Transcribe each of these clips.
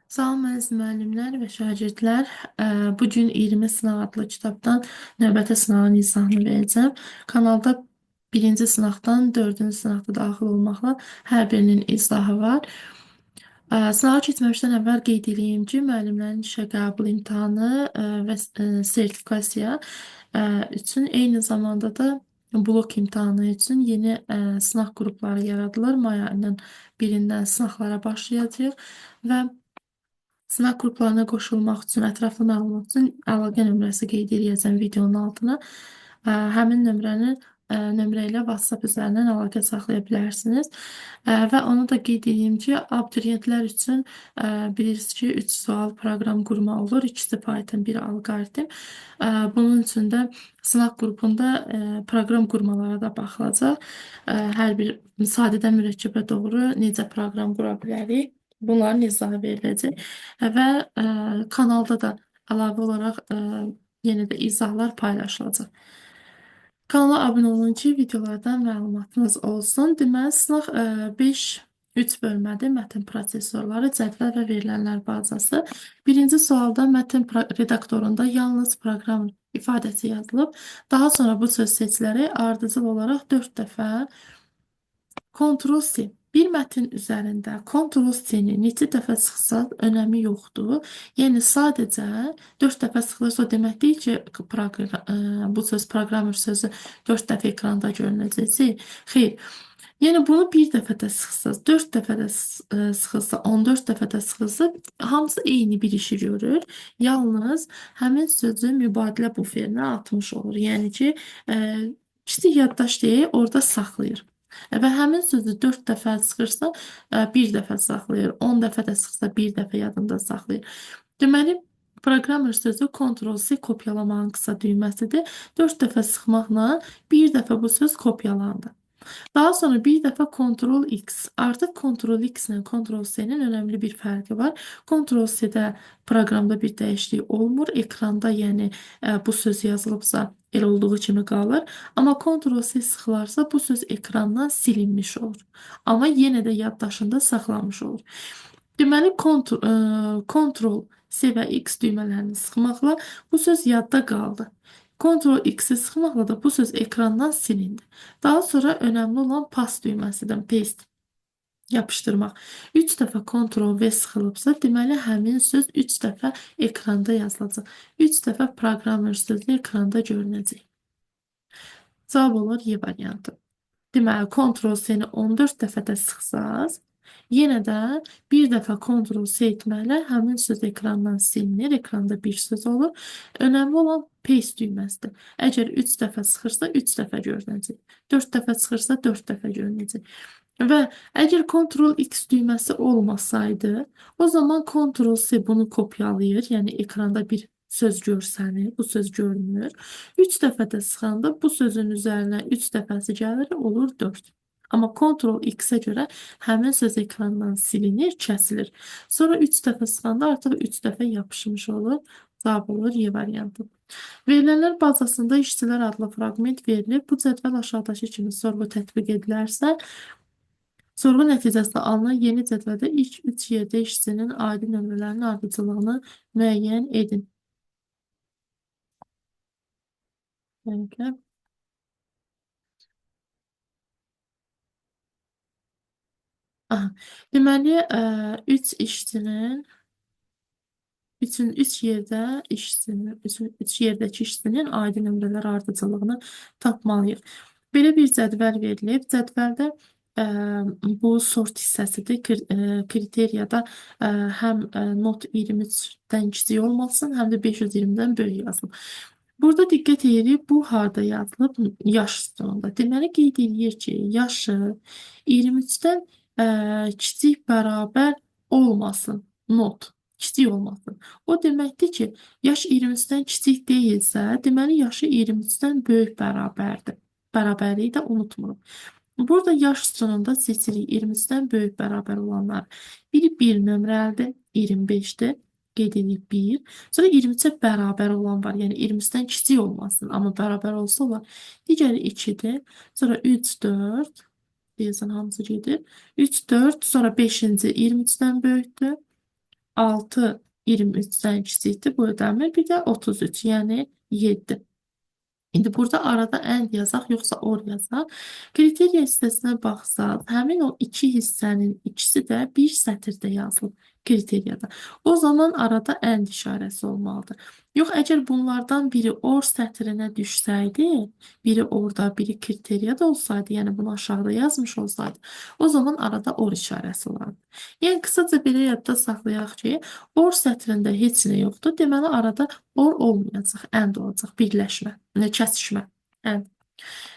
Salam əziz müəllimlər və şagirdlər. Bu gün 20 sınaq adlı kitabdan növbəti sınağın izahını verəcəm. Kanalda birinci sınaqdan dördüncü sınaqda daxil olmaqla hər birinin izahı var. Sınağa keçməmişdən əvvəl qeyd edeyim ki, müəllimlərin işə qəbul imtahanı və sertifikasiya üçün eyni zamanda da blok imtahanı üçün yeni sınaq qrupları yaradılır. May ayının birindən sınaqlara başlayacağıq və sınaq qruplarına qoşulmaq üçün, ətraflı məlumat üçün əlaqə nömrəsi qeyd eləyəcəm videonun altına. Həmin nömrə ilə WhatsApp üzərindən əlaqə saxlaya bilərsiniz. Və onu da qeyd edeyim ki, abituriyentlər üçün bilirsiniz ki, 3 sual proqram qurma olur. İkisi Python, biri alqoritm. Bunun üçün də sınaq qrupunda proqram qurmalara da baxılacaq. Hər bir sadədən mürəkkəbə doğru necə proqram qura bilərik? Bunların izahı veriləcək və kanalda da əlavə olaraq yenə də izahlar paylaşılacaq. Kanala abunə olun ki, videolardan məlumatınız olsun. Deməli, sınaq 5 3 bölmədir. Mətn prosesorları, cədvəl və verilənlər bazası. Birinci sualda mətn redaktorunda yalnız proqram ifadəsi yazılıb. Daha sonra bu söz seçilərək ardıcıl olaraq 4 dəfə Ctrl-C. Bir mətn üzərində Ctrl-C-ni neçə dəfə sıxsa önəmi yoxdur. Yəni sadəcə 4 dəfə sıxılırsa o demək deyil ki, bu söz programmer sözü 4 dəfə ekranda görünəcək. Xeyr. Yəni bunu bir dəfə də sıxsa, 4 dəfə də sıxılsa, 14 dəfə də sıxılsa, hamısı eyni bir işi görür. Yalnız həmin sözü mübadilə buferinə atmış olur. Yəni ki, kiçik yaddaş deyil, orada saxlayır. Və həmin sözü 4 dəfə sıxırsa, bir dəfə saxlayır. 10 dəfə də sıxsa, bir dəfə yadında saxlayır. Deməli, programmer sözü Ctrl-C kopyalamağın qısa düyməsidir. 4 dəfə sıxmaqla bir dəfə bu söz kopyalandı. Daha sonra bir dəfə Ctrl-X. Artıq Ctrl-X ilə Ctrl-C-nin önəmli bir fərqi var. Ctrl-C-də proqramda bir dəyişiklik olmur. Ekranda, yəni bu söz yazılıbsa elə olduğu kimi qalır. Amma Ctrl-C sıxılarsa bu söz ekrandan silinmiş olur. Amma yenə də yaddaşında saxlanmış olur. Deməli, Ctrl-C və X düymələrini sıxmaqla bu söz yadda qaldı. Ctrl-X-i sıxmaqla da bu söz ekrandan silindi. Daha sonra önəmli olan paste düyməsidir, paste, yapışdırmaq. 3 dəfə Ctrl-V sıxılıbsa, deməli həmin söz 3 dəfə ekranda yazılacaq. 3 dəfə programmer sözü ekranda görünəcək. Cavab olur Y variantı. Deməli, Ctrl-C-ni 14 dəfə də sıxsaz, yenə də bir dəfə Ctrl-C etməklə həmin söz ekrandan silinir, ekranda bir söz olur. Önəmli olan paste düyməsidir. Əgər 3 dəfə sıxırsa, 3 dəfə görünəcək. 4 dəfə sıxırsa, 4 dəfə görünəcək. Və əgər Ctrl-X düyməsi olmasaydı, o zaman Ctrl-C bunu kopyalayır, yəni ekranda bir söz görsənir, bu söz görünür. 3 dəfə də sıxanda bu sözün üzərinə 3 dəfəsi gəlir, olur 4. Amma Ctrl-X-ə görə həmin söz ekrandan silinir, kəsilir. Sonra 3 dəfə sıxanda artıq 3 dəfə yapışmış olur. Cavab olur Y variantı. Verilənlər bazasında işçilər adlı fraqment verilir. Bu cədvəl aşağıdakı kimi sorğu tətbiq edilərsə, sorğu nəticəsində alınan yeni cədvəldə ilk 3 yerdə işçinin ID nömrələrinin ardıcıllığını müəyyən edin. Dəqiqə. Aha. Deməli, 3 işçinin üçün 3 yerdə işçinin 3 yerdəki işçinin ID nömrələr ardıcıllığını tapmalıyıq. Belə bir cədvəl verilib. Cədvəldə bu sort hissəsidir. Kriteriyada həm not 23-dən kiçik olmasın, həm də 520-dən böyük yazılıb. Burada diqqət edirik, bu harda yazılıb? Yaş sütununda. Deməli, qeyd edir ki, yaşı 23-dən kiçik bərabər olmasın, not kiçik olmasın. O deməkdir ki, yaş 23-dən kiçik deyilsə, deməli yaşı 23-dən böyük bərabərdir. Bərabərliyi də unutmuruq. Burada yaş sütununda seçirik 23-dən böyük bərabər olanlar. Biri 1 nömrəlidir, 25-dir. Qeyd edirik 1. Sonra 23-ə bərabər olan var. Yəni 23-dən kiçik olmasın, amma bərabər olsa olar. Digəri 2-dir. Sonra 3, 4. Deyəsən hamısı gedir. 3, 4, sonra 5-ci 23-dən böyükdür. 6 23-dən kiçikdir, bu ödənmir. Bir də 33, yəni 7. İndi burada arada and yazaq, yoxsa or yazaq. Kriteriya hissəsinə baxsaq, həmin o iki hissənin ikisi də bir sətirdə yazılıb kriteriyada. O zaman arada and işarəsi olmalıdır. Yox, əgər bunlardan biri or sətrinə düşsəydi, biri orada, biri kriteriyada olsaydı, yəni bunu aşağıda yazmış olsaydı, o zaman arada or işarəsi olardı. Yəni qısaca belə yadda saxlayaq ki, or sətrində heç nə yoxdur. Deməli arada or olmayacaq, and olacaq, birləşmə, kəsişmə, and.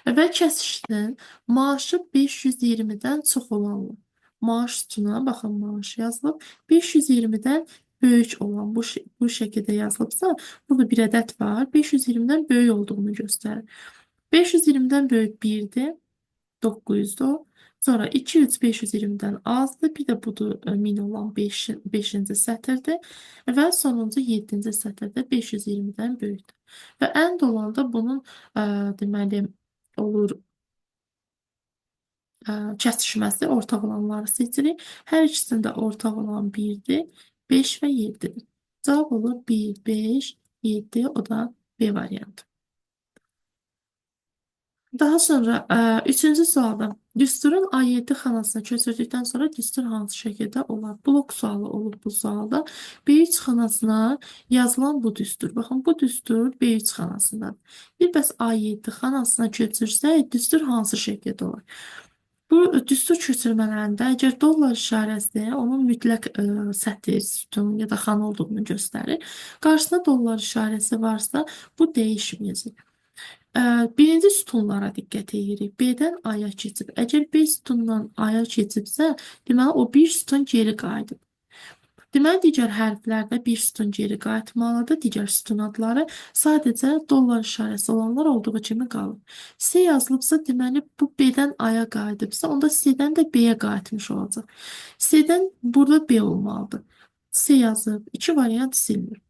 Və kəsişinin maaşı 520-dən çox olanlar. Maaş sütuna, baxın maaş yazılıb, 520-dən böyük olan bu şəkildə yazılıbsa, burada bir ədəd var, 520-dən böyük olduğunu göstərir. 520-dən böyük 1-dir, 900-dür o. Sonra 2, 3, 520-dən azdır. Bir də budur 1000 olan 5-ci sətirdir. Və sonuncu 7-ci sətirdə 520-dən böyükdür. Və and olanda bunun deməli olur kəsişməsi, ortaq olanları seçirik. Hər ikisində ortaq olan 1-dir, 5 və 7-dir. Cavab olur 1, 5, 7, o da B variantı. Daha sonra üçüncü sualda düsturun A7 xanasına köçürdükdən sonra düstur hansı şəkildə olar? Blok sualı olub bu sualda. B3 xanasına yazılan bu düstur. Baxın, bu düstur B3 xanasındadır. Bir bəs A7 xanasına köçürsək, düstur hansı şəkildə olar? Bu düstur köçürmələrində əgər dollar işarəsi onun mütləq sətir, sütun ya da xana olduğunu göstərir. Qarşısında dollar işarəsi varsa, bu dəyişməyəcək. Birinci sütunlara diqqət edirik. B-dən A-ya keçib. Əgər B sütundan A-ya keçibsə, deməli o bir sütun geri qayıdıb. Deməli, digər hərflərdə bir sütun geri qayıtmalıdır. Digər sütun adları sadəcə dollar işarəsi olanlar olduğu kimi qalır. C yazılıbsa, deməli bu B-dən A-ya qayıdıbsa, onda C-dən də B-yə qayıtmış olacaq. C-dən burada B olmalıdır. C yazıb, iki variant silinir.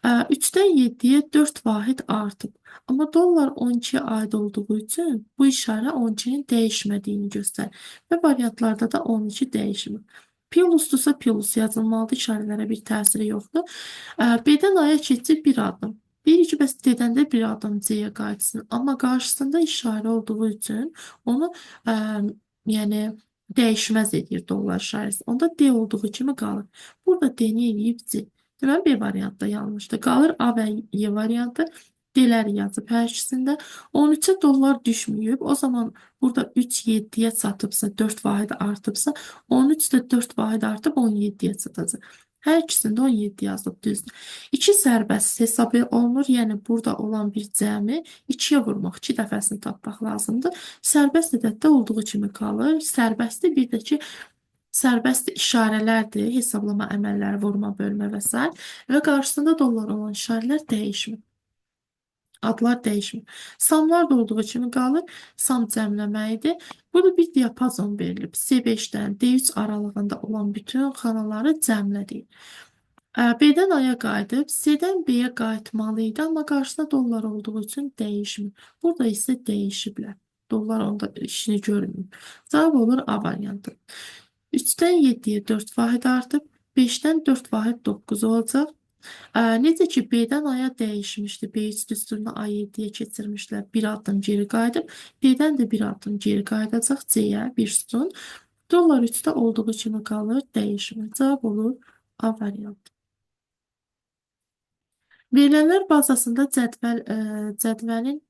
3-dən 7-yə 4 vahid artıb. Amma dollar 12-yə aid olduğu üçün bu işarə 12-nin dəyişmədiyini göstərir. Və variantlarda da 12 dəyişmir. Plusdursa plus yazılmalıdır, işarələrə bir təsiri yoxdur. B-dən A-ya keçib bir addım. Deyirik ki, bəs D-dən də bir addım C-yə qayıtsın. Amma qarşısında işarə olduğu üçün onu yəni dəyişməz edir dollar işarəsi. Onda D olduğu kimi qalır. Burada D-ni eləyib C. Deməli, B variantı da yanlışdır. Qalır A və Y variantı. D-ləri yazıb hər ikisində. 13-ə dollar düşməyib. O zaman burada 3 7-yə çatıbsa, 4 vahid artıbsa, 13 də 4 vahid artıb 17-yə çatacaq. Hər ikisində 17 yazılıb, düzdür. 2 sərbəst hesab olunur. Yəni burada olan bir cəmi 2-yə vurmaq, 2 dəfəsini tapmaq lazımdır. Sərbəst ədəddə olduğu kimi qalır. Sərbəstdir, bir də ki, sərbəst işarələrdir, hesablama əməlləri, vurma, bölmə və s. Və qarşısında dollar olan işarələr dəyişmir. Adlar dəyişmir. Samlar da olduğu kimi qalır. Sam cəmləməyidir. Burada bir diapazon verilib. C5-dən D3 aralığında olan bütün xanaları cəmlə deyir. B-dən A-ya qayıdıb, C-dən B-yə qayıtmalı idi, amma qarşısında dollar olduğu üçün dəyişmir. Burada isə dəyişiblər. Dollar onda işini görmür. Cavab olur A variantı. 3-dən 7-yə 4 vahid artıb, 5-dən 4 vahid 9 olacaq. Necə ki, B-dən A-ya dəyişmişdi. B3 düsturunu A7-yə keçirmişlər. Bir addım geri qayıdıb. D-dən də bir addım geri qayıdacaq. C-yə bir sütun. Dollar 3-də olduğu kimi qalır. Dəyişmir. Cavab olur A variantı. Verilənlər bazasında cədvəlin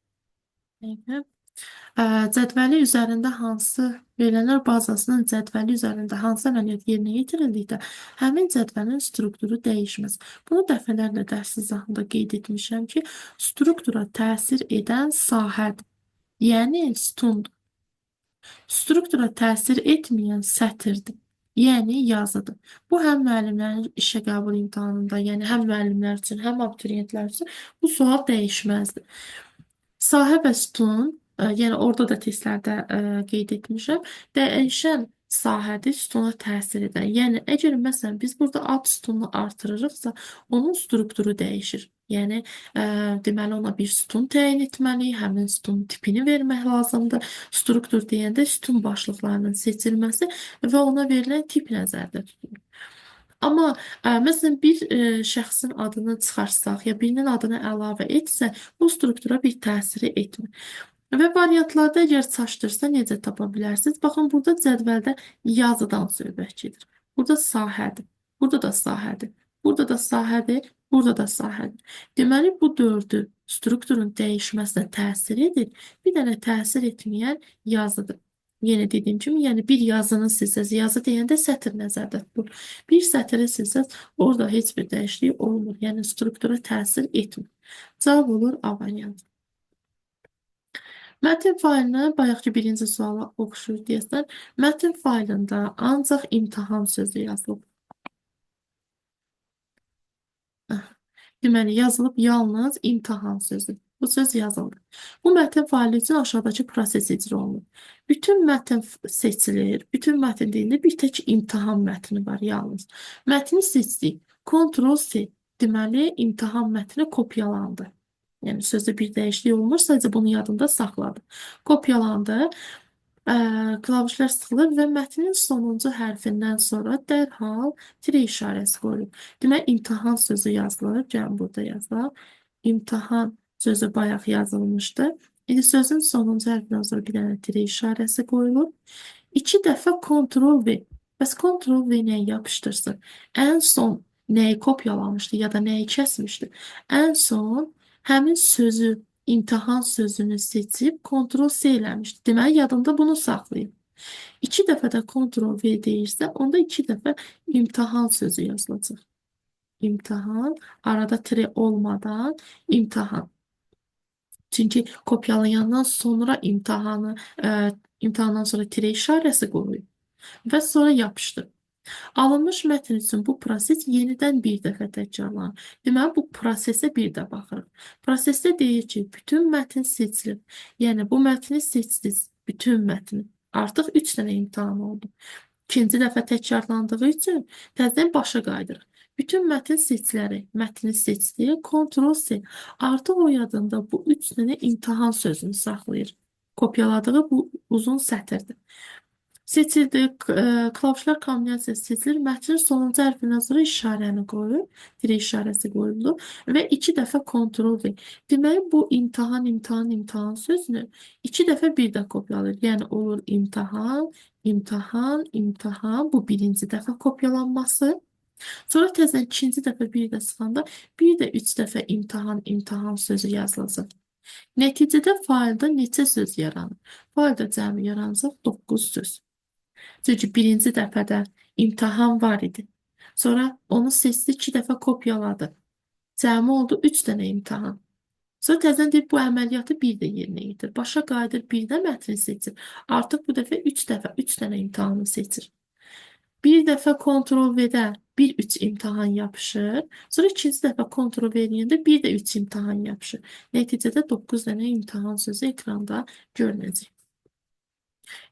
cədvəli üzərində hansı verilənlər bazasının cədvəli üzərində hansı əməliyyat yerinə yetirildikdə həmin cədvəlin strukturu dəyişməz. Bunu dəfələrlə dərs izahında qeyd etmişəm ki, struktura təsir edən sahədir. Yəni sütundur. Struktura təsir etməyən sətirdir. Yəni yazıdır. Bu həm müəllimlərin işə qəbul imtahanında, yəni həm müəllimlər üçün, həm abituriyentlər üçün bu sual dəyişməzdir. Sahə və sütun, yəni orada da testlərdə qeyd etmişəm, dəyişən sahədir, sütuna təsir edən. Yəni əgər məsələn biz burada ad sütununu artırırıqsa, onun strukturu dəyişir. Yəni deməli ona bir sütun təyin etməliyik, həmin sütunun tipini vermək lazımdır. Struktur deyəndə sütun başlıqlarının seçilməsi və ona verilən tip nəzərdə tutulur. Amma məsələn bir şəxsin adını çıxarsaq ya birinin adını əlavə etsə, bu struktura bir təsiri etmir. Və variantlarda əgər çaşdırsa necə tapa bilərsiniz? Baxın, burada cədvəldə yazıdan söhbət gedir. Burada sahədir. Burada da sahədir. Burada da sahədir. Burada da sahədir. Deməli, bu dördü strukturun dəyişməsinə təsir edir. Bir dənə təsir etməyən yazıdır. Yenə dediyim kimi, yəni bir yazını silsəz, yazı deyəndə sətr nəzərdə tutulur. Bir sətri silsəz, orada heç bir dəyişiklik olmur. Yəni struktura təsir etmir. Cavab olur A variantı. Mətn faylını bayaqki birinci suala oxşuyur deyəsən. Mətn faylında ancaq imtahan sözü yazılıb. Deməli, yazılıb yalnız imtahan sözü. Bu söz yazıldı. Bu mətn faylı üçün aşağıdakı proses icra olunur. Bütün mətn seçilir. Bütün mətn deyəndə bir tək imtahan mətni var yalnız. Mətni seçdik. Ctrl-C. Deməli, imtahan mətni kopyalandı. Yəni sözdə bir dəyişiklik olmur, sadəcə bunu yadında saxladı. Kopyalandı. Klavişlər sıxılır və mətnin sonuncu hərfindən sonra dərhal tire işarəsi qoyulur. Demək, imtahan sözü yazılır. Gəlin burada yazaq. İmtahan sözü bayaq yazılmışdı. İndi sözün sonuncu hərfindən sonra bir dənə tire işarəsi qoyulur. İki dəfə Ctrl-V. Bəs Ctrl-V nəyi yapışdırsın? Ən son nəyi kopyalamışdı ya da nəyi kəsmişdi? Ən son həmin sözü, imtahan sözünü seçib Ctrl-C eləmişdi. Deməli, yadında bunu saxlayıb. İki dəfə də Ctrl-V deyirsə, onda iki dəfə imtahan sözü yazılacaq. İmtahan, arada tire olmadan imtahan. Çünki kopyalayandan sonra imtahanı, imtahandan sonra tire işarəsi qoyulur və sonra yapışdır. Alınmış mətn üçün bu proses yenidən bir dəfə təkrarlanır. Deməli, bu prosesə bir də baxırıq. Prosesdə deyir ki, bütün mətn seçilir. Yəni, bu mətni seçdiniz, bütün mətni. Artıq 3 dənə imtahan oldu. İkinci dəfə təkrarlandığı üçün təzədən başa qayıdırıq. Bütün mətn seçilərək mətni seçdi, Ctrl-C. Artıq o yadında bu 3 dənə imtahan sözünü saxlayır. Kopyaladığı bu uzun sətirdir. Seçildi, klavişlər kombinasiyası seçilir. Mətnin sonuncu hərfindən sonra işarəni qoyur, tire işarəsi qoyuldu və iki dəfə Ctrl-V. Deməli, bu imtahan, imtahan, imtahan sözünü iki dəfə bir də kopyalayır. Yəni, olur imtahan, imtahan, imtahan. Bu birinci dəfə kopyalanması. Sonra təzədən ikinci dəfə bir də çıxanda bir də üç dəfə imtahan, imtahan sözü yazılacaq. Nəticədə faylda neçə söz yaranır? Faylda cəmi yaranacaq 9 söz. Çünki birinci dəfədə imtahan var idi. Sonra onu seçdi, iki dəfə kopyaladı. Cəmi oldu 3 dənə imtahan. Sonra təzədən deyib bu əməliyyatı bir də yerinə yetir. Başa qayıdır, bir də mətni seçir. Artıq bu dəfə 3 dəfə 3 dənə imtahanı seçir. Bir dəfə Ctrl-V-də bir 3 imtahan yapışır. Sonra ikinci dəfə Ctrl-V eləyəndə bir də 3 imtahan yapışır. Nəticədə 9 dənə imtahan sözü ekranda görünəcək.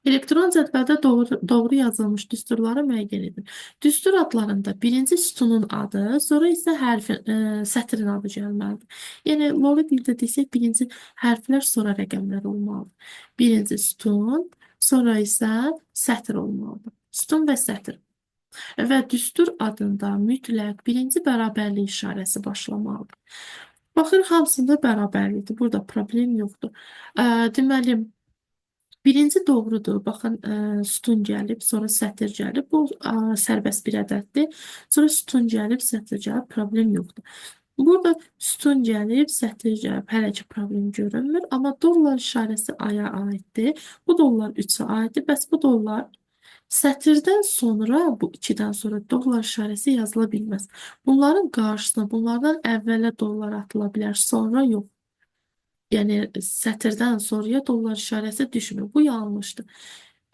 Elektron cədvəldə doğru yazılmış düsturları müəyyən edin. Düstur adlarında birinci sütunun adı, sonra isə hərfin, sətrin adı gəlməlidir. Yəni, loli dildə desək, birinci hərflər, sonra rəqəmlər olmalıdır. Birinci sütun, sonra isə sətr olmalıdır. Sütun və sətr. Və düstur adında mütləq birinci bərabərlik işarəsi başlamalıdır. Baxırıq, hamısında bərabərlikdir. Burada problem yoxdur. Deməli, birinci doğrudur. Baxın, sütun gəlib, sonra sətir gəlib. Bu sərbəst bir ədəddir. Sonra sütun gəlib, sətir gəlib, problem yoxdur. Burada sütun gəlib, sətir gəlib. Hələ ki problem görünmür. Amma dollar işarəsi aya aiddir. Bu dollar 3-ə aiddir. Bəs bu dollar sətirdən sonra, bu 2-dən sonra dollar işarəsi yazıla bilməz. Bunların qarşısına, bunlardan əvvələ dollar atıla bilər, sonra yox. Yəni sətirdən sonraya dollar işarəsi düşmür. Bu yanlışdır.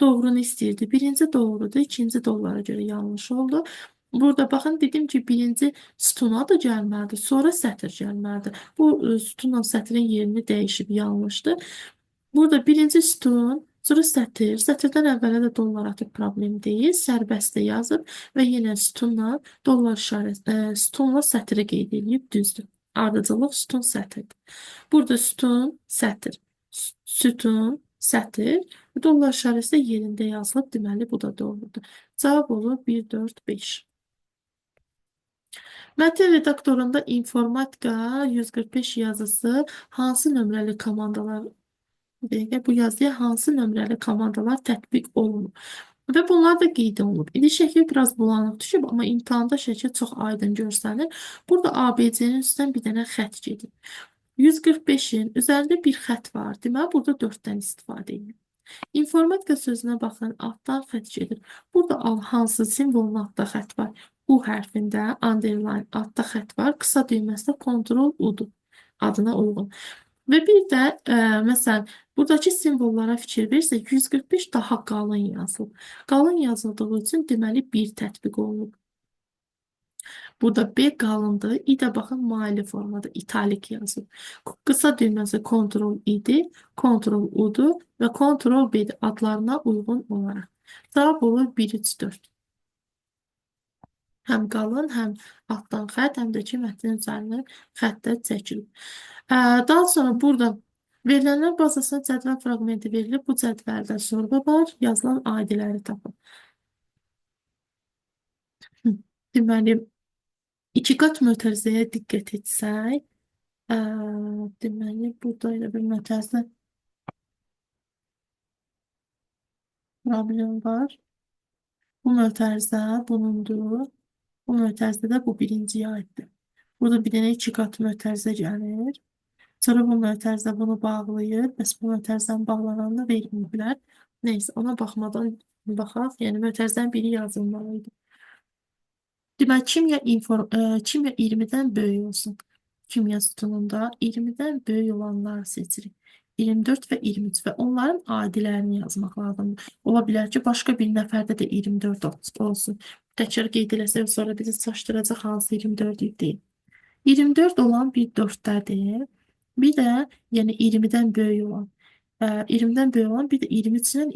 Doğrunu istəyirdi. Birinci doğrudur, ikinci dollara görə yanlış oldu. Burada baxın dedim ki, birinci sütuna da gəlməlidir, sonra sətir gəlməlidir. Bu sütunla sətrin yerini dəyişib yanlışdır. Burada birinci sütun, sonra sətir, sətirdən əvvələ də dollar atıb problem deyil, sərbəst də yazıb və yenə sütunla dollar işarəsi, sütunla sətri qeyd edib, düzdür. Ardıcıllıq sütun sətirdir. Burada sütun, sətir, sütun, sətir, dollar işarəsi də yerində yazılıb, deməli bu da doğrudur. Cavab olur 1, 4, 5. Mətn redaktorunda informatika 145 yazısı hansı nömrəli komandalar, dəqiqə, bu yazıya hansı nömrəli komandalar tətbiq olunur? Və bunlar da qeyd olunub. İndi şəkil biraz bulanıq düşüb, amma imtahanda şəkil çox aydın görsənir. Burada ABC-nin üstündən bir dənə xətt gedir. 145-in üzərində bir xətt var. Deməli, burada 4-dən istifadə edilir. İnformatika sözünə baxın, altdan xətt gedir. Burada hansı simvolun altda xətt var? U hərfində underline altda xətt var. Qısa düyməsi də Ctrl U-dur. Adına uyğun. Və bir də məsələn, buradakı simvollara fikir verirsək, 145 daha qalın yazılıb. Qalın yazıldığı üçün deməli 1 tətbiq olunub. Burada B qalındır. İ də baxın maili formada italik yazılıb. Qısa düyməsi Ctrl İ-dir, Ctrl U-dur və Ctrl B-dir adlarına uyğun olaraq. Cavab olur 1, 3, 4. Həm qalın, həm altdan xətt, həm də ki, mətnin üzərindən xəttlər çəkilib. Daha sonra burada verilənlər bazasına cədvəl fraqmenti verilib. Bu cədvəldə sorğu var. Yazılan ID-ləri tapın. Deməli, iki qat mötərizəyə diqqət etsək, deməli, burada elə bir mötərizə problem var. Bu mötərizə bunundur. Bu mötərizə də bu birinciyə aiddir. Burada bir dənə iki qat mötərizə gəlir. Sonra bu mötərizə bunu bağlayır. Bəs bu mötərizənin bağlananını verməyiblər. Neysə, ona baxmadan baxaq. Yəni, mötərizənin biri yazılmalı idi. Deməli, kimya 20-dən böyük olsun. Kimya sütununda 20-dən böyük olanları seçirik. 24 və 23 və onların adilərini yazmaq lazımdır. Ola bilər ki, başqa bir nəfərdə də 24 olsun. Təkrar qeyd eləsək, sonra bizi çaşdıracaq hansı 24 deyil. 24 olan bir 4-dədir. Bir də yəni 20-dən böyük olan. 20-dən böyük olan bir də 23 ilə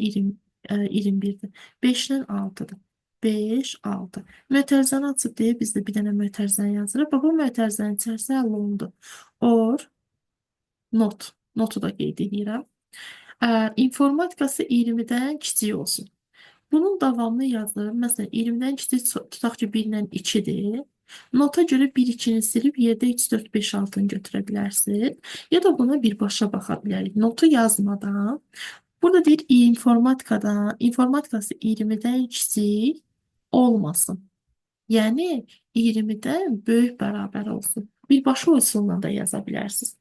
21-dir. 5 ilə 6-dır. 5, 6. Mötərizəni açıb deyə biz də bir dənə mötərizəni yazırıq. Bax, bu mötərizənin içərisində həll olundu. Or, not. Notu da qeyd edirəm. İnformatikası 20-dən kiçik olsun. Bunun davamını yazır. Məsələn, 20-dən kiçik tutaq ki, 1 ilə 2-dir. Nota görə 1, 2-ni silib yerdə 3, 4, 5, 6-nı götürə bilərsiniz. Ya da buna birbaşa baxa bilərik. Notu yazmadan. Burada deyir informatikası 20-dən kiçik olmasın. Yəni 20-dən böyük bərabər olsun. Birbaşa üsulla da yaza bilərsiniz.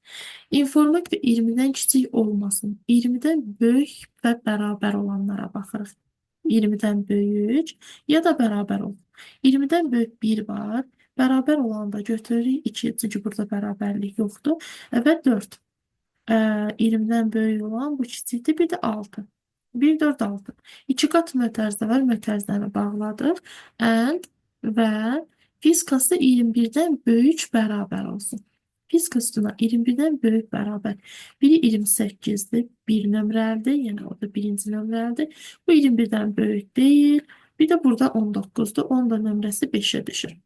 İnformatika 20-dən kiçik olmasın. 20-dən böyük və bərabər olanlara baxırıq. 20-dən böyük ya da bərabər olsun. 20-dən böyük 1 var. Bərabər olanda götürürük 2, çünki burada bərabərlik yoxdur. Və 4. 20-dən böyük olan bu kiçikdir. Bir də 6. 1, 4, 6. İki qat mötərizə var. Mötərizəni bağladıq. And və fizikası 21-dən böyük bərabər olsun. Fizika sütuna 21-dən böyük bərabər. Biri 28-dir, bir nömrəlidir, yəni orada birinci nömrəlidir. Bu 21-dən böyük deyil. Bir də burada 19-dur. Onun da nömrəsi 5-ə düşür.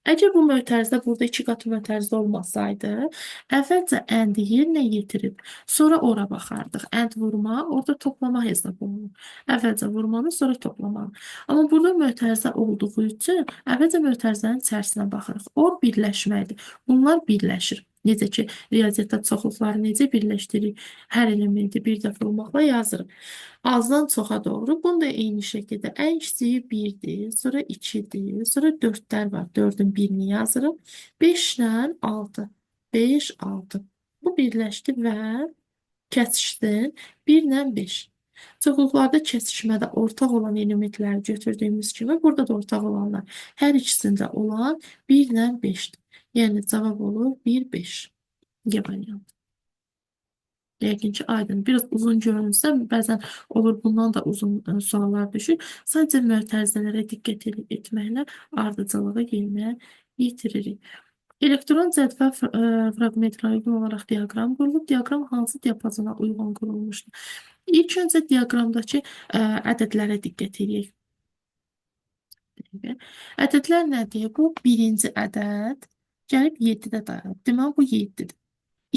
Əgər bu mötərizə burada iki qat mötərizə olmasaydı, əvvəlcə and yerinə yetirib, sonra ora baxardıq. And vurma, orada toplama hesab olunur. Əvvəlcə vurmanı, sonra toplamanı. Amma burada mötərizə olduğu üçün əvvəlcə mötərizənin içərisinə baxırıq. Or birləşməkdir. Bunlar birləşir. Necə ki, riyaziyyatda çoxluqları necə birləşdiririk? Hər elementi bir dəfə olmaqla yazırıq. Azdan çoxa doğru. Bunu da eyni şəkildə ən kiçiyi 1-dir, sonra 2-dir, sonra 4-lər var. 4-ün birini yazırıq. 5 ilə 6. 5, 6. Bu birləşdi və kəsişsin. 1 ilə 5. Çoxluqlarda kəsişmədə ortaq olan elementləri götürdüyümüz kimi burada da ortaq olanlar hər ikisində olan 1 ilə 5-dir. Yəni cavab olur 1, 5. G variantı. Yəqin ki, aydın. Biraz uzun görünsə, bəzən olur bundan da uzun suallar düşür. Sadəcə mötərizələrə diqqət etməklə ardıcıllığı yerinə yetiririk. Elektron cədvəl fraqmentlərə uyğun olaraq diaqram qurulub. Diaqram hansı diapazona uyğun qurulmuşdur? İlk öncə diaqramdakı ədədlərə diqqət edək. Ədədlər nədir? Bu birinci ədəd gəlib 7-də dayanıb. Deməli, bu 7-dir.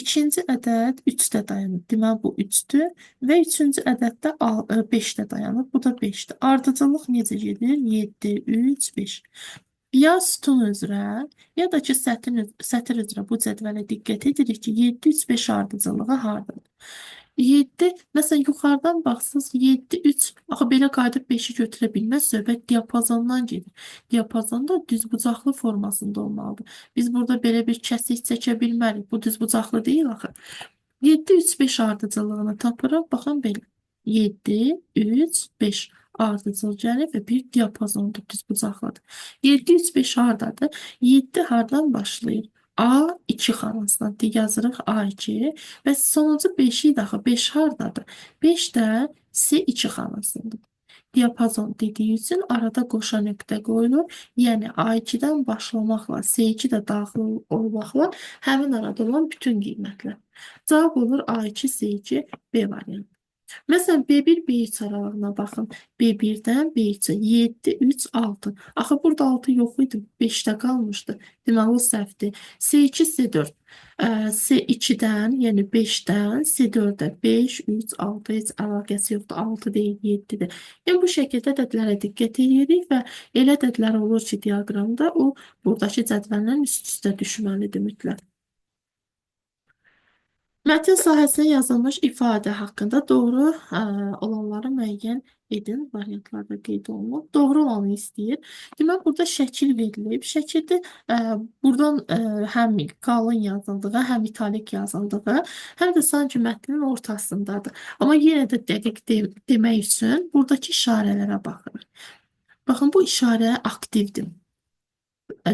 İkinci ədəd 3-də dayanıb. Deməli, bu 3-dür. Və üçüncü ədəd də 5-də dayanıb. Bu da 5-dir. Ardıcıllıq necə gedir? 7, 3, 5. Ya sütun üzrə, ya da ki sətir üzrə bu cədvələ diqqət edirik ki, 7, 3, 5 ardıcıllığı hardadır? 7, məsələn, yuxarıdan baxsaz 7, 3, axı belə qayıdıb 5-i götürə bilməz, söhbət diapazondan gedir. Diapazon da düzbucaqlı formasında olmalıdır. Biz burada belə bir kəsik çəkə bilmərik. Bu düzbucaqlı deyil axı. 7, 3, 5 ardıcıllığını tapırıq. Baxın belə. 7, 3, 5 ardıcıl gəlir və bir diapazondur, düzbucaqlıdır. 7, 3, 5 hardadır? 7 hardan başlayır? A2 xanasından yazırıq A2 və sonuncu 5 idi axı. 5 hardadır? 5 də C2 xanasındadır. Diapazon dediyi üçün arada qoşa nöqtə qoyulur. Yəni A2-dən başlamaqla C2 də daxil olmaqla həmin arada olan bütün qiymətlər. Cavab olur A2, C2, B variantı. Məsələn, B1, B3 aralığına baxın. B1-dən B3-ə 7, 3, 6. Axı burada 6 yox idi, 5-də qalmışdı. Deməli, o səhvdir. C2, C4. C2-dən, yəni 5-dən C4-ə 5, 3, 6 heç əlaqəsi yoxdur. 6 deyil, 7-dir. Yəni, bu şəkildə ədədlərə diqqət edirik və elə ədədlər olur ki, diaqramda o buradakı cədvəllə üst-üstə düşməlidir mütləq. Mətn sahəsinə yazılmış ifadə haqqında doğru olanları müəyyən edin. Variantlarda qeyd olunub. Doğru olanı istəyir. Deməli, burada şəkil verilib. Şəkildə buradan həm qalın yazıldığı, həm italik yazıldığı, həm də sanki mətnin ortasındadır. Amma yenə də dəqiq demək üçün buradakı işarələrə baxırıq. Baxın, bu işarə aktivdir.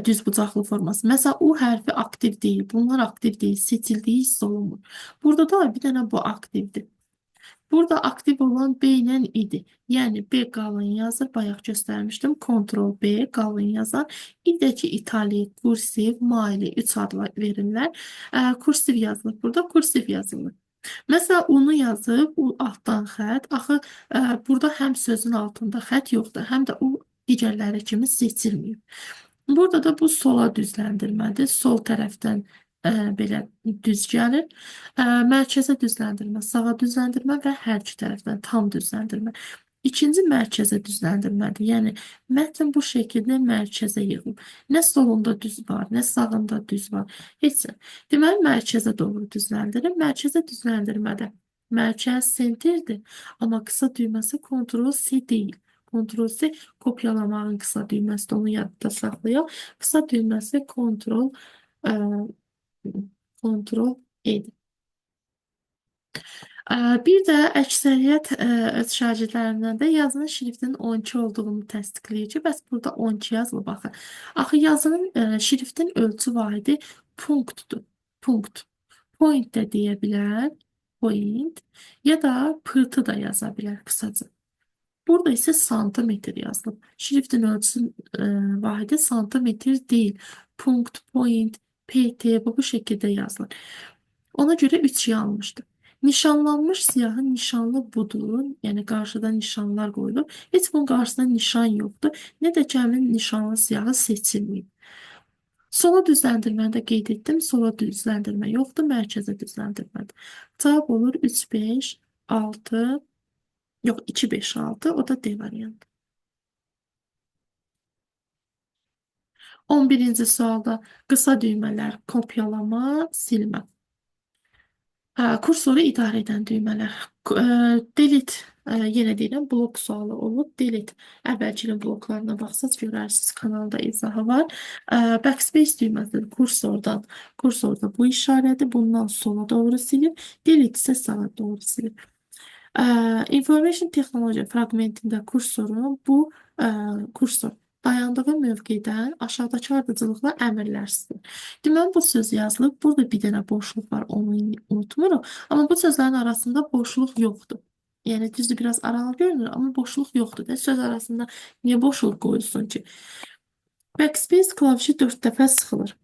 Düzbucaqlı forması. Məsələn, U hərfi aktiv deyil. Bunlar aktiv deyil. Seçildiyi hiss olunmur. Burada da bir dənə bu aktivdir. Burada aktiv olan B ilə idi. Yəni B qalın yazır. Bayaq göstərmişdim. Ctrl B qalın yazar. İdəki italik, kursiv, maili 3 adla verirlər. Kursiv yazılır. Burada kursiv yazılır. Məsələn, U-nu yazıb, U altdan xətt. Axı, burada həm sözün altında xətt yoxdur, həm də U digərləri kimi seçilməyib. Burada da bu sola düzləndirmədir. Sol tərəfdən belə düz gəlir. Mərkəzə düzləndirmə, sağa düzləndirmə və hər iki tərəfdən tam düzləndirmə. İkinci mərkəzə düzləndirmədir. Yəni mətn bu şəkildə mərkəzə yığılıb. Nə solunda düz var, nə sağında düz var. Heç nə. Deməli, mərkəzə doğru düzləndirir. Mərkəzə düzləndirmədə mərkəz sentirdir. Amma qısa düyməsi Ctrl-C deyil. Ctrl-C kopyalamağın qısa düyməsidir. Onu yadda saxlayaq. Qısa düyməsi Ctrl E-dir. Bir də əksəriyyət öz şagirdlərimdən də yazının şriftinin 12 olduğunu təsdiqləyir ki, bəs burada 12 yazılıb axı. Axı yazının şriftin ölçü vahidi punktdur. Punkt. Point də deyə bilər. Point. Ya da pırtı da yaza bilər qısaca. Burada isə santimetr yazılıb. Şriftin ölçüsü vahidi santimetr deyil. Punkt, point, pt bu şəkildə yazılır. Ona görə 3 yanlışdır. Nişanlanmış siyahı nişanlı budur. Yəni qarşıda nişanlar qoyulub. Heç bunun qarşısında nişan yoxdur. Nə də ki, həmin nişanlı siyahı seçilməyib. Sola düzləndirməni də qeyd etdim. Sola düzləndirmə yoxdur, mərkəzə düzləndirmədir. Cavab olur 3, 5, 6, yox 2, 5, 6. O da D variantı. 11-ci sualda qısa düymələr, kopyalama, silmə. Kursoru idarə edən düymələr. Delete, yenə deyirəm, blok sualı olub. Delete, əvvəlki ilin bloklarına baxsaz görərsiniz, kanalda izahı var. Backspace düyməsidir kursordan. Kursorda bu işarədir. Bundan sola doğru silir. Delete isə sağa doğru silir. Information Technology fraqmentində kursorun bu kursor dayandığı mövqedən aşağıdakı ardıcıllıqla əmrlər silir. Deməli, bu söz yazılıb. Burada bir dənə boşluq var, onu unutmuruq. Amma bu sözlərin arasında boşluq yoxdur. Yəni, düzdür, biraz aralı görünür, amma boşluq yoxdur. De. Söz arasında niyə boşluq qoyulsun ki? Backspace klavişi 4 dəfə sıxılır.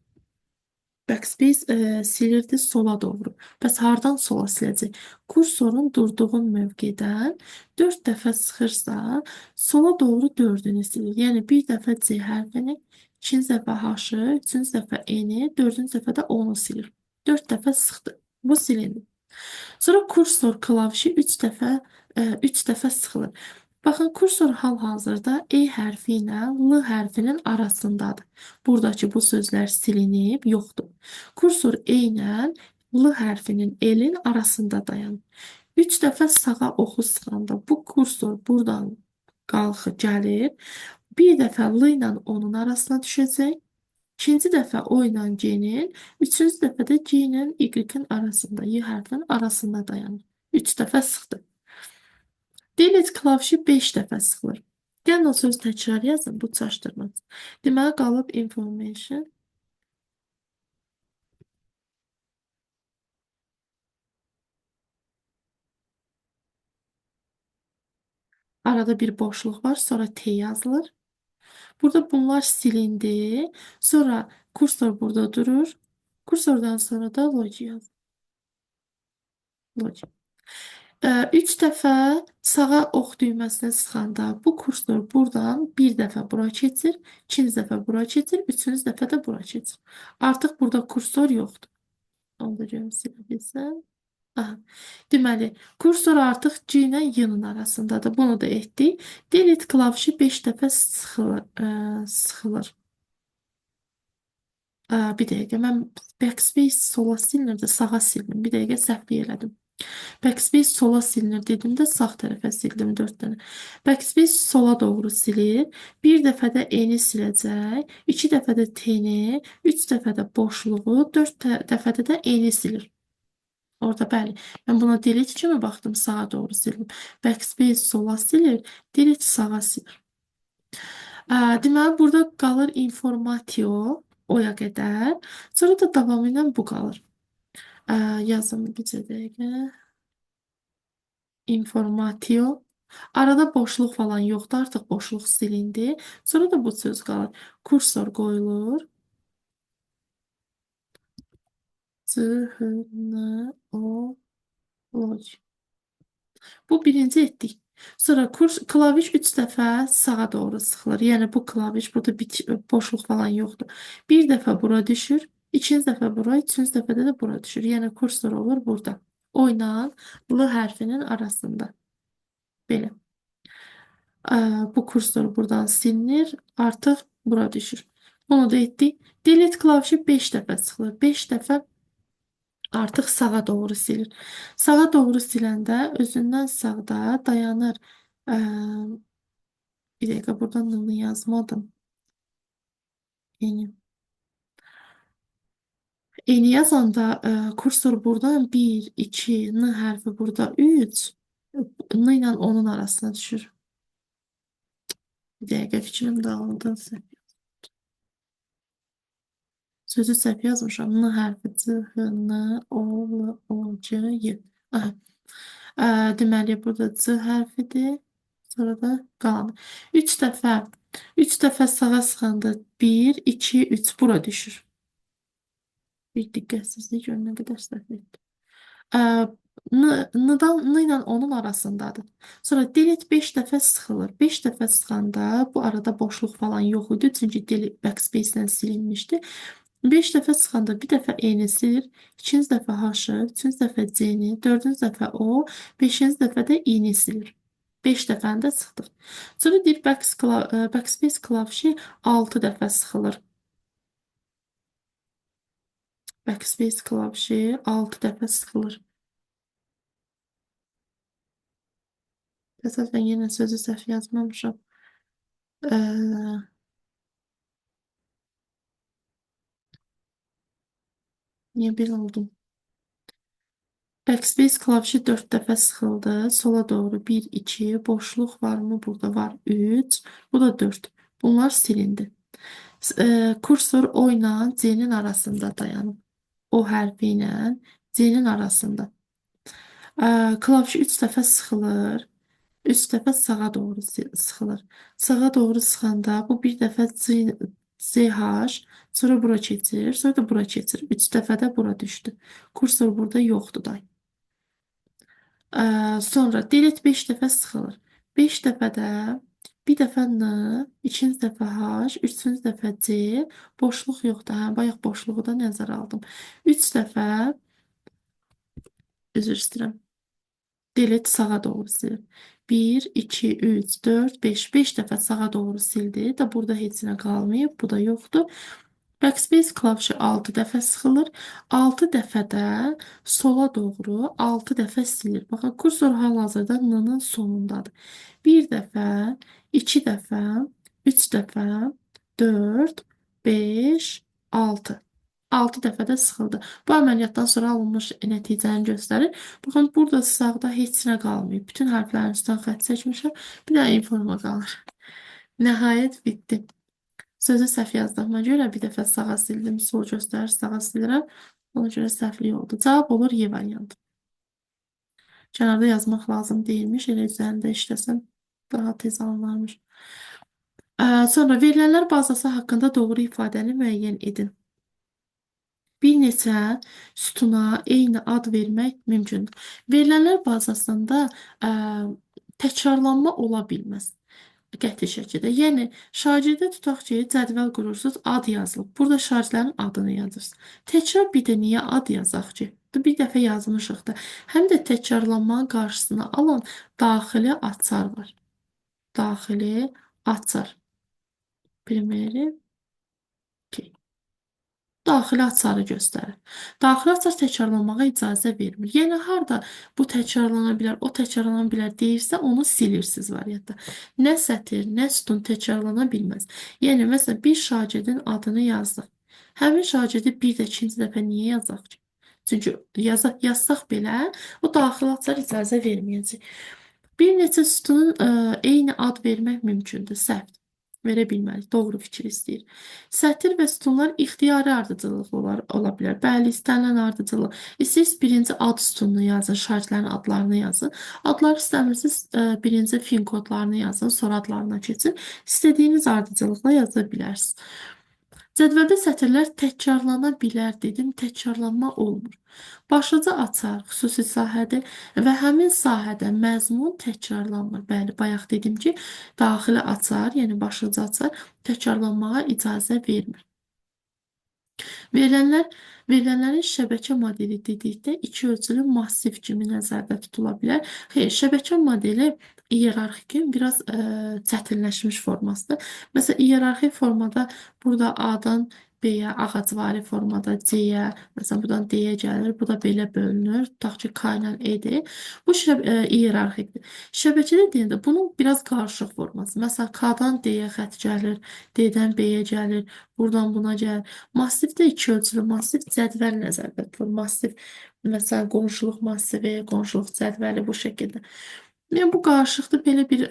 Backspace silirdi sola doğru. Bəs hardan sola siləcək? Kursorun durduğu mövqedən 4 dəfə sıxırsa, sola doğru 4-ünü silir. Yəni, bir dəfə C hərfini, ikinci dəfə H-ı, üçüncü dəfə N-i, dördüncü dəfə də O-nu silir. 4 dəfə sıxdı. Bu silindi. Sonra kursor klavişi 3 dəfə sıxılır. Baxın, kursor hal-hazırda E hərfi ilə L hərfinin arasındadır. Buradakı bu sözlər silinib, yoxdur. Kursor E ilə L hərfinin L-in arasında dayanır. 3 dəfə sağa oxu sıxanda bu kursor buradan qalxır, gəlir. Bir dəfə L ilə onun arasına düşəcək. İkinci dəfə O ilə G-nin, üçüncü dəfə də G ilə Y-in arasında, Y hərfinin arasında dayanır. 3 dəfə sıxdı. Delete klavişi 5 dəfə sıxılır. Gəlin o sözü təkrar yazın, bu çaşdırmaz. Deməli, qalıb information. Arada bir boşluq var, sonra T yazılır. Burada bunlar silindi. Sonra kursor burada durur. Kursordan sonra da logi yazılır. Logi. 3 dəfə sağa ox düyməsini sıxanda bu kursor buradan bir dəfə bura keçir, ikinci dəfə bura keçir, üçüncü dəfə də bura keçir. Artıq burada kursor yoxdur. Onu da görüm silə bilsəm. Aha. Deməli, kursor artıq G ilə Y-nin arasındadır. Bunu da etdik. Delete klavişi 5 dəfə sıxılır. Sıxılır. Bir dəqiqə, mən backspace sola silinir də sağa sildim. Bir dəqiqə səhvlik elədim. Backspace sola silinir dedimdə sağ tərəfə sildim 4 dənə. Backspace sola doğru silir. Bir dəfə də N-i siləcək, 2 dəfə də T-ni, 3 dəfə də boşluğu, 4 dəfədə də N-i silir. Orada bəli. Mən buna delete kimi baxdım, sağa doğru sildim. Backspace sola silir, delete sağa silir. Deməli, burada qalır informatio oya qədər. Sonra da davamı ilə bu qalır. Yazım bir dəqiqə. Informatio. Arada boşluq falan yoxdur, artıq boşluq silindi. Sonra da bu söz qalır. Kursor qoyulur. C, H, N, O, L. Bu birinci etdik. Sonra klaviş 3 dəfə sağa doğru sıxılır. Yəni bu klaviş burada boşluq falan yoxdur. Bir dəfə bura düşür, ikinci dəfə bura, üçüncü dəfədə də bura düşür. Yəni kursor olur burada. O ilə L hərfinin arasında. Belə. Bu kursor buradan silinir, artıq bura düşür. Bunu da etdik. Delete klavişi 5 dəfə sıxılır. 5 dəfə artıq sağa doğru silir. Sağa doğru siləndə özündən sağda dayanır. Bir dəqiqə, buradan N-ni yazmadım. Yeni. Eni yazanda kursor buradan 1, 2, N hərfi burada 3, N ilə onun arasına düşür. Bir dəqiqə fikrim dağıldı. Sözü səhv yazmışam. N hərfi C, H, N, O, L, O, C, Y. Aha. Deməli, burada C hərfidir. Sonra da qalanı. 3 dəfə, 3 dəfə sağa sıxanda 1, 2, 3 bura düşür. Bir diqqətsizlik gör nə qədər səhv etdim. N, N ilə onun arasındadır. Sonra delete 5 dəfə sıxılır. 5 dəfə sıxanda bu arada boşluq falan yox idi. Çünki delete backspace ilə silinmişdi. 5 dəfə sıxanda bir dəfə N-i silir, ikinci dəfə H-ı, üçüncü dəfə C-ni, dördüncü dəfə O, beşinci dəfə də I-ni silir. 5 dəfəni də sıxdıq. Sonra deyir backspace klavişi 6 dəfə sıxılır. Backspace klavişi 6 dəfə sıxılır. Təsadüfən yenə sözü səhv yazmamışam. Niyə belə oldum? Backspace klavişi 4 dəfə sıxıldı. Sola doğru 1, 2, boşluq var mı? Burada var 3. Bu da 4. Bunlar silindi. Kursor O ilə C-nin arasında dayanıb. O hərfi ilə C-nin arasında. Klaviş 3 dəfə sıxılır. 3 dəfə sağa doğru sıxılır. Sağa doğru sıxanda bu bir dəfə C, CH, sonra bura keçir, sonra da bura keçir. 3 dəfə də bura düşdü. Kursor burada yoxdur day. Sonra delete 5 dəfə sıxılır. 5 dəfə də bir dəfə N, ikinci dəfə H, üçüncü dəfə C, boşluq yoxdur. Hə, bayaq boşluğu da nəzərə aldım. 3 dəfə, üzr istəyirəm. Delete sağa doğru silir. 1, 2, 3, 4, 5. 5 dəfə sağa doğru sildi. Da burada heç nə qalmayıb. Bu da yoxdur. Backspace klavişi 6 dəfə sıxılır. 6 dəfə də sola doğru 6 dəfə silir. Baxın, kursor hal-hazırda N-nın sonundadır. 1 dəfə, 2 dəfə, 3 dəfə, 4, 5, 6. 6 dəfə də sıxıldı. Bu əməliyyatdan sonra alınmış nəticəni göstərir. Baxın, burada sağda heç nə qalmayıb. Bütün hərflərin üstündən xətt çəkmişəm. Bir dənə informa qalır. Nəhayət bitdi. Sözü səhv yazdığıma görə bir dəfə sağa sildim, sol göstərir, sağa silirəm. Ona görə səhvlik oldu. Cavab olur Y variantı. Kənarda yazmaq lazım deyilmiş. Elə üzərində işləsəm daha tez alınarmış. Sonra verilənlər bazası haqqında doğru ifadəni müəyyən edin. Bir neçə sütuna eyni ad vermək mümkündür. Verilənlər bazasında təkrarlanma ola bilməz. Qəti şəkildə. Yəni, şagirdə tutaq ki, cədvəl qurursunuz, ad yazılıb. Burada şagirdlərin adını yazırsınız. Təkrar bir də niyə ad yazaq ki? Bir dəfə yazmışıq da. Həm də təkrarlanmanın qarşısını alan daxili açar var. Daxili açar. Primeri. Daxili açarı göstərir. Daxili açar təkrarlanmağa icazə vermir. Yəni, harda bu təkrarlana bilər, o təkrarlana bilər deyirsə, onu silirsiniz variantda. Nə sətir, nə sütun təkrarlana bilməz. Yəni, məsələn, bir şagirdin adını yazdıq. Həmin şagirdi bir də ikinci dəfə niyə yazaq ki? Çünki yazsaq belə, o daxili açar icazə verməyəcək. Bir neçə sütunun eyni ad vermək mümkündür. Səhvdir. Verə bilmərik. Doğru fikir istəyir. Sətir və sütunlar ixtiyari ardıcıllıqlı ola bilər. Bəli, istənilən ardıcıllıq. İstəyirsiniz birinci ad sütununu yazın, şagirdlərin adlarını yazın. Adları istəmirsiniz, birinci fin kodlarını yazın, sonra adlarına keçin. İstədiyiniz ardıcıllıqla yaza bilərsiniz. Cədvəldə sətirlər təkrarlana bilər dedim, təkrarlanma olmur. Başlıca açar xüsusi sahədir və həmin sahədə məzmun təkrarlanmır. Bəli, bayaq dedim ki, daxili açar, yəni başlıca açar təkrarlanmağa icazə vermir. Verilənlərin şəbəkə modeli dedikdə iki ölçülü massiv kimi nəzərdə tutula bilər. Xeyr, şəbəkə modeli iyerarxikin biraz çətinləşmiş formasıdır. Məsələn, iyerarxik formada burada A-dan B-yə, ağacvari formada C-yə, məsələn, buradan D-yə gəlir, bu da belə bölünür. Tutaq ki, K ilə E-dir. Bu iyerarxikdir. Şəbəkədə deyəndə bunun biraz qarışıq forması. Məsələn, K-dan D-yə xətt gəlir, D-dən B-yə gəlir, buradan buna gəlir. Massivdə iki ölçülü massiv cədvəl nəzərdə tutulur. Massiv, məsələn, qonşuluq massivi, qonşuluq cədvəli bu şəkildə. Yəni, bu qarışıqda belə bir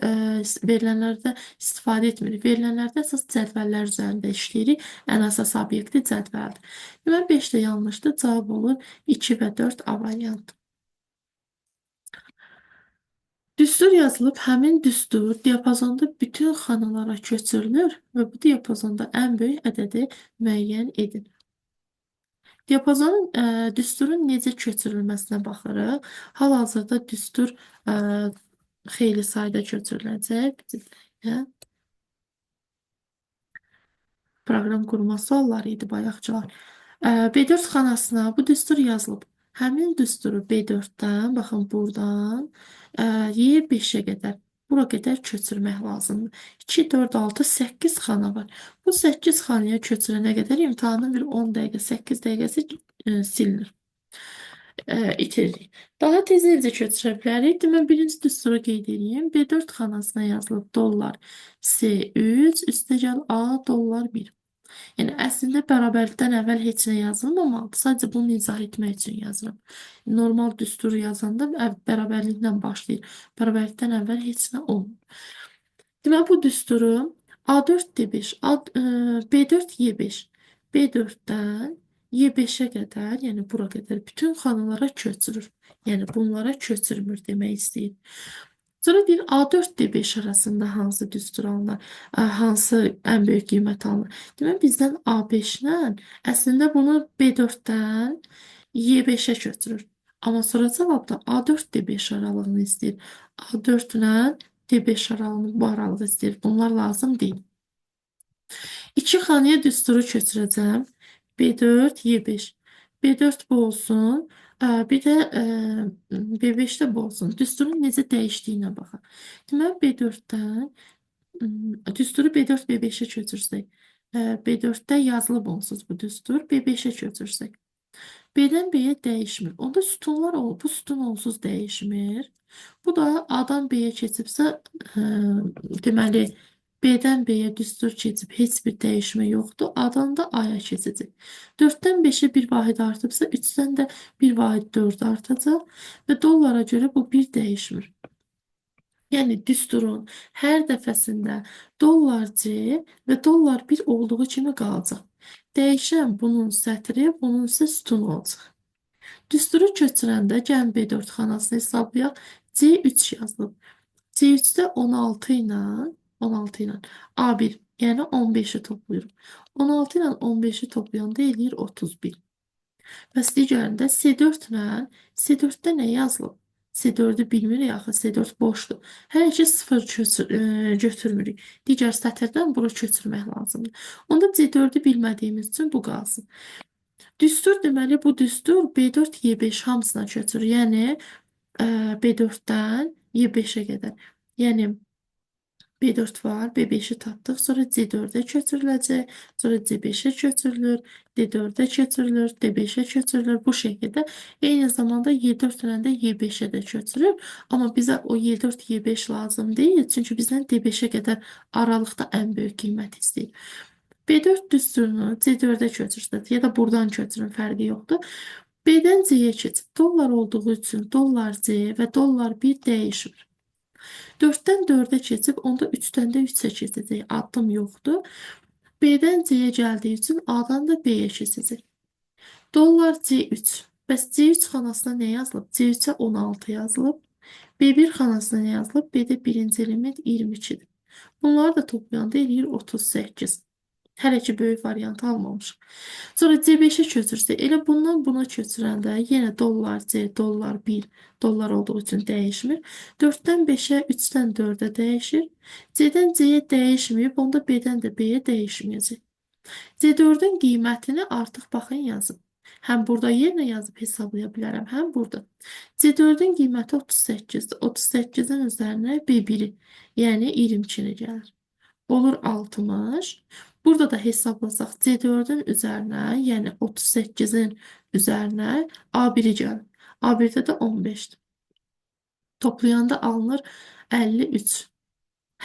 verilənlərdə istifadə etmirik. Verilənlərdə əsas cədvəllər üzərində işləyirik. Ən əsas obyekti cədvəldir. Deməli, 5 də yanlışdır. Cavab olur 2 və 4 A variantı. Düstur yazılıb, həmin düstur diapazonda bütün xanalara köçürülür və bu diapazonda ən böyük ədədi müəyyən edin. Diapazonun, düsturun necə köçürülməsinə baxırıq. Hal-hazırda düstur xeyli sayda köçürüləcək. Proqram qurma sualları idi bayaqçılar. B4 xanasına bu düstur yazılıb. Həmin düsturu B4-dən, baxın buradan Y5-ə qədər, bura qədər köçürmək lazımdır. 2, 4, 6, 8 xana var. Bu 8 xanaya köçürənə qədər imtahanın bir 10 dəqiqə, 8 dəqiqəsi silinir. İtiririk. Daha tez necə köçürə bilərik? Deməli, birinci düsturu qeyd edeyim. B4 xanasına yazılıb dollar S3, üstəgəl A dollar 1. Yəni, əslində bərabərlikdən əvvəl heç nə yazılmamalıdır. Sadəcə bunu izah etmək üçün yazıram. Normal düsturu yazanda bərabərliklə başlayır. Bərabərlikdən əvvəl heç nə olmur. Deməli, bu düsturu A4 D5, B4 Y5, B4-dən Y5-ə qədər, yəni bura qədər bütün xanalara köçürür. Yəni, bunlara köçürmür demək istəyir. Sonra deyir, A4 D5 arasında hansı düstur alınır, hansı ən böyük qiymət alınır. Deməli, bizdən A5 ilə əslində bunu B4-dən Y5-ə köçürür. Amma sonra cavabda A4 D5 aralığını istəyir. A4 ilə D5 aralığını, bu aralığı istəyir. Bunlar lazım deyil. İki xanaya düsturu köçürəcəm. B4, Y5. B4 bu olsun. Bir də B5-də bu olsun. Düsturun necə dəyişdiyinə baxaq. Deməli, B4-dən düsturu B4, B5-ə köçürsək, B4-də yazılıb onsuz bu düstur, B5-ə köçürsək. B-dən B-yə dəyişmir. Onda sütunlar, bu sütun onsuz dəyişmir. Bu da A-dan B-yə keçibsə, deməli, B-dən B-yə düstur keçib heç bir dəyişmə yoxdur. A-dan da A-ya keçəcək. 4-dən 5-ə bir vahid artıbsa, 3-dən də bir vahid 4 artacaq və dollara görə bu bir dəyişmir. Yəni düsturun hər dəfəsində dollar C və dollar 1 olduğu kimi qalacaq. Dəyişən bunun sətri, bunun isə sütunu olacaq. Düsturu köçürəndə gəlin B4 xanasını hesablayaq. C3 yazılıb. C3-də 16 ilə 16 ilə A1, yəni 15-i toplayırıq. 16 ilə 15-i toplayanda eləyir 31. Bəs digərində C4 ilə C4-də nə yazılıb? C4-ü bilmirik axı, C4 boşdur. Hələ ki 0 götürmürük. Digər sətirdən bura köçürmək lazımdır. Onda C4-ü bilmədiyimiz üçün bu qalsın. Düstur deməli bu düstur B4, Y5 hamısına köçür. Yəni B4-dən Y5-ə qədər. Yəni B4 var, B5-i tapdıq. Sonra C4-ə köçürüləcək, sonra C5-ə köçürülür, D4-ə köçürülür, D5-ə köçürülür. Bu şəkildə eyni zamanda Y4 ilə də Y5-ə də köçürür. Amma bizə o Y4, Y5 lazım deyil. Çünki bizdən D5-ə qədər aralıqda ən böyük qiymət istəyir. B4 düsturunu C4-ə köçürsək ya da buradan köçürün, fərqi yoxdur. B-dən C-yə keçib. Dollar olduğu üçün dollar C və dollar 1 dəyişmir. 4-dən 4-ə keçib, onda 3-dən də 3-ə keçəcək. Addım yoxdur. B-dən C-yə gəldiyi üçün A-dan da B-yə keçəcək. Dollar C3. Bəs C3 xanasına nə yazılıb? C3-ə 16 yazılıb. B1 xanasına nə yazılıb? B-də birinci element 22-dir. Bunları da toplayanda eləyir 38. Hələ ki böyük variantı almamışıq. Sonra C5-ə köçürsək, elə bundan buna köçürəndə yenə dollar C, dollar 1, dollar olduğu üçün dəyişmir. 4-dən 5-ə, 3-dən 4-ə dəyişir. C-dən C-yə dəyişməyib, onda B-dən də B-yə dəyişməyəcək. C4-ün qiymətini artıq baxın yazıb. Həm burada yerinə yazıb hesablaya bilərəm, həm burada. C4-ün qiyməti 38-dir. 38-in üzərinə B1-i, yəni 22-ni gəlir. Olur 60. Burada da hesablasaq C4-ün üzərinə, yəni 38-in üzərinə A1-i gəlir. A1-də də 15-dir. Toplayanda alınır 53.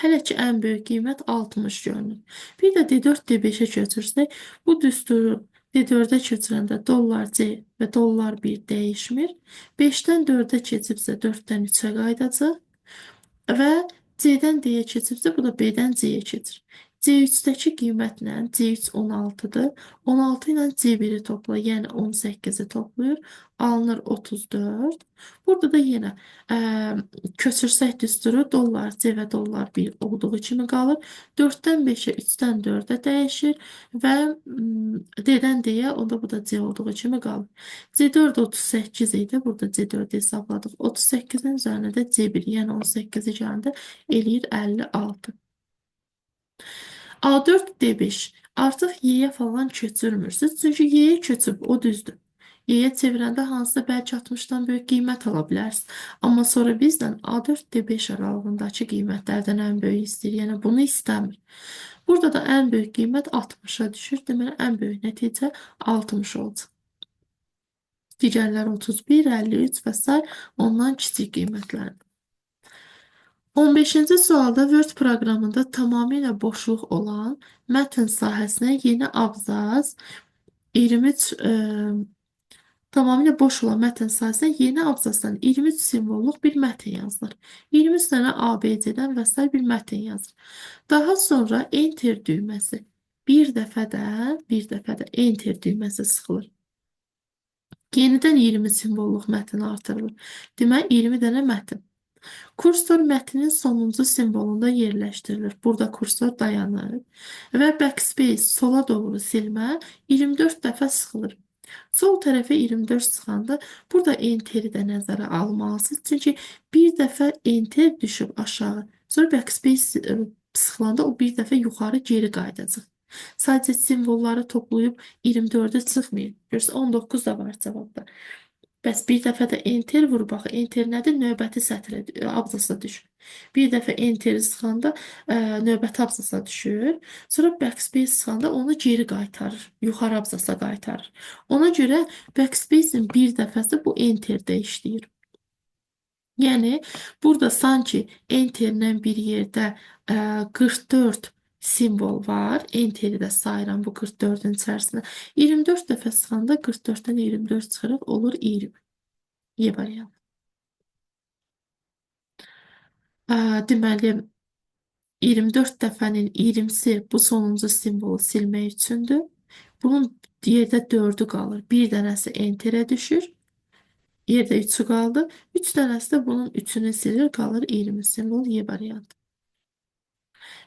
Hələ ki ən böyük qiymət 60 görünür. Bir də D4, D5-ə köçürsək, bu düsturu D4-ə köçürəndə dollar C və dollar 1 dəyişmir. 5-dən 4-ə keçibsə 4-dən 3-ə qayıdacaq və C-dən D-yə keçibsə bu da B-dən C-yə keçir. C3-dəki qiymətlə C3 16-dır. 16 ilə C1-i topla, yəni 18-i toplayır. Alınır 34. Burada da yenə köçürsək düsturu dollar C və dollar 1 olduğu kimi qalır. 4-dən 5-ə, 3-dən 4-ə dəyişir və D-dən D-yə, onda bu da C olduğu kimi qalır. C4 38 idi. Burada C4-ü hesabladıq. 38-in üzərinə də C1, yəni 18-i gələndə eləyir 56. A4, D5. Artıq Y-yə falan köçürmürsünüz. Çünki Y-yə köçüb, o düzdür. Y-yə çevirəndə hansısa bəlkə 60-dan böyük qiymət ala bilərsiniz. Amma sonra bizdən A4, D5 aralığındakı qiymətlərdən ən böyük istəyir. Yəni bunu istəmir. Burada da ən böyük qiymət 60-a düşür. Deməli, ən böyük nəticə 60 olacaq. Digərləri 31, 53 və sair ondan kiçik qiymətlərdir. 15-ci sualda Word proqramında tamamilə boşluq olan mətn sahəsinə yeni abzas 23 tamamilə boş olan mətn sahəsinə yeni abzasdan 23 simvolluq bir mətn yazılır. 23 dənə A, B, C-dən və sair bir mətn yazılır. Daha sonra Enter düyməsi bir dəfə də Enter düyməsi sıxılır. Yenidən 20 simvolluq mətn artırılır. Deməli 20 dənə mətn. Kursor mətnin sonuncu simvolunda yerləşdirilir. Burada kursor dayanır və backspace sola doğru silmə 24 dəfə sıxılır. Sol tərəfə 24 sıxanda burada Enter'i də nəzərə almalısınız. Çünki bir dəfə Enter düşüb aşağı, sonra backspace sıxılanda o bir dəfə yuxarı geri qayıdacaq. Sadəcə simvolları toplayıb 24-ə çıxmayın. Görürsünüz 19 da var cavabda. Bəs bir dəfə də enter vurub axı. Enter nədir? Növbəti sətrə, abzasa düşür. Bir dəfə enteri sıxanda növbəti abzasa düşür. Sonra backspace sıxanda onu geri qaytarır. Yuxarı abzasa qaytarır. Ona görə backspace-in bir dəfəsi bu enterdə işləyir. Yəni burada sanki enterlə bir yerdə 44 simvol var. Enteri də sayıram bu 44-ün içərisində. 24 dəfə sıxanda 44-dən 24 çıxırıq, olur 20. Y variantı. Deməli, 24 dəfənin 20-si bu sonuncu simvolu silmək üçündür. Bunun yerdə 4-ü qalır. Bir dənəsi enterə düşür. Yerdə 3-ü qaldı. 3 dənəsi də bunun 3-ünü silir, qalır 20 simvol Y variantı.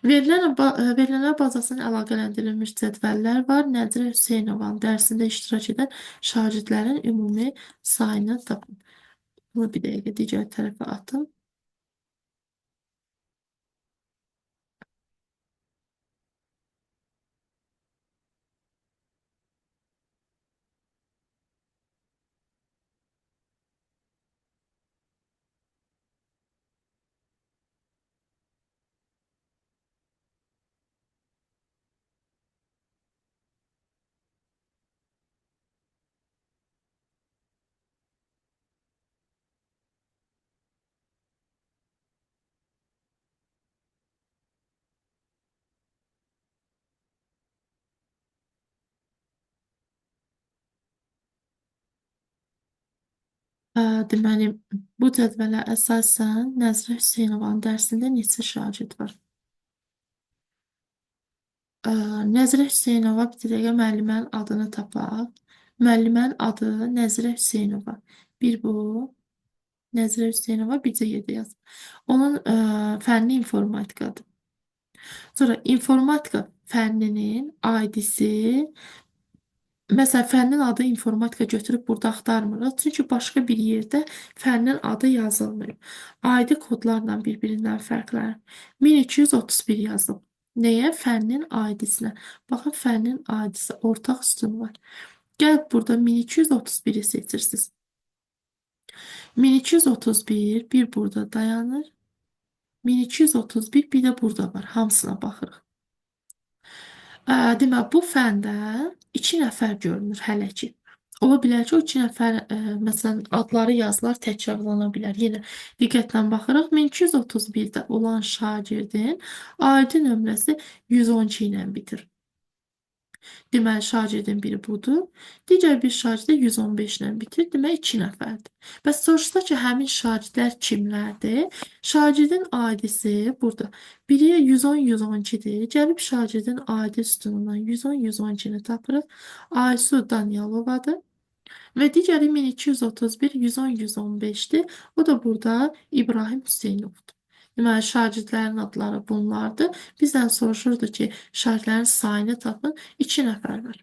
Verilənlər bazasına əlaqələndirilmiş cədvəllər var. Nəzirə Hüseynovanın dərsində iştirak edən şagirdlərin ümumi sayını tapın. Bunu bir dəqiqə digər tərəfə atın. Deməli, bu cədvələ əsasən Nəzirə Hüseynovanın dərsində neçə şagird var? Nəzirə Hüseynova bir dəqiqə müəllimənin adını tapaq. Müəllimənin adı Nəzirə Hüseynova. Bir bu, Nəzirə Hüseynova bircə yerdə yazıb. Onun fənni informatikadır. Sonra informatika fənninin ID-si, məsələn, fənnin adı informatika götürüb burada axtarmırıq. Çünki başqa bir yerdə fənnin adı yazılmır. ID kodlarla bir-birindən fərqlənir. 1231 yazılıb. Nəyə? Fənnin ID-sinə. Baxın, fənnin ID-si ortaq sütun var. Gəlib burada 1231-i seçirsiniz. 1231 bir burada dayanır. 1231 bir də burada var. Hamısına baxırıq. Deməli, bu fəndə 2 nəfər görünür hələ ki. Ola bilər ki, o 2 nəfər, məsələn, adları yazılar təkrarlana bilər. Yenə diqqətlə baxırıq. 1231-də olan şagirdin ID nömrəsi 112 ilə bitir. Deməli, şagirdin biri budur. Digər bir şagird də 115 ilə bitir. Demək, 2 nəfərdir. Bəs soruşsa ki, həmin şagirdlər kimlərdir? Şagirdin ID-si burada. Biri 110, 112-dir. Gəlib şagirdin ID sütunundan 110, 112-ni tapırıq. Aysu Daniyalovadır. Və digəri 1231, 110, 115-dir. O da burada İbrahim Hüseynovdur. Deməli, şagirdlərin adları bunlardır. Bizdən soruşurdu ki, şagirdlərin sayını tapın. 2 nəfər var.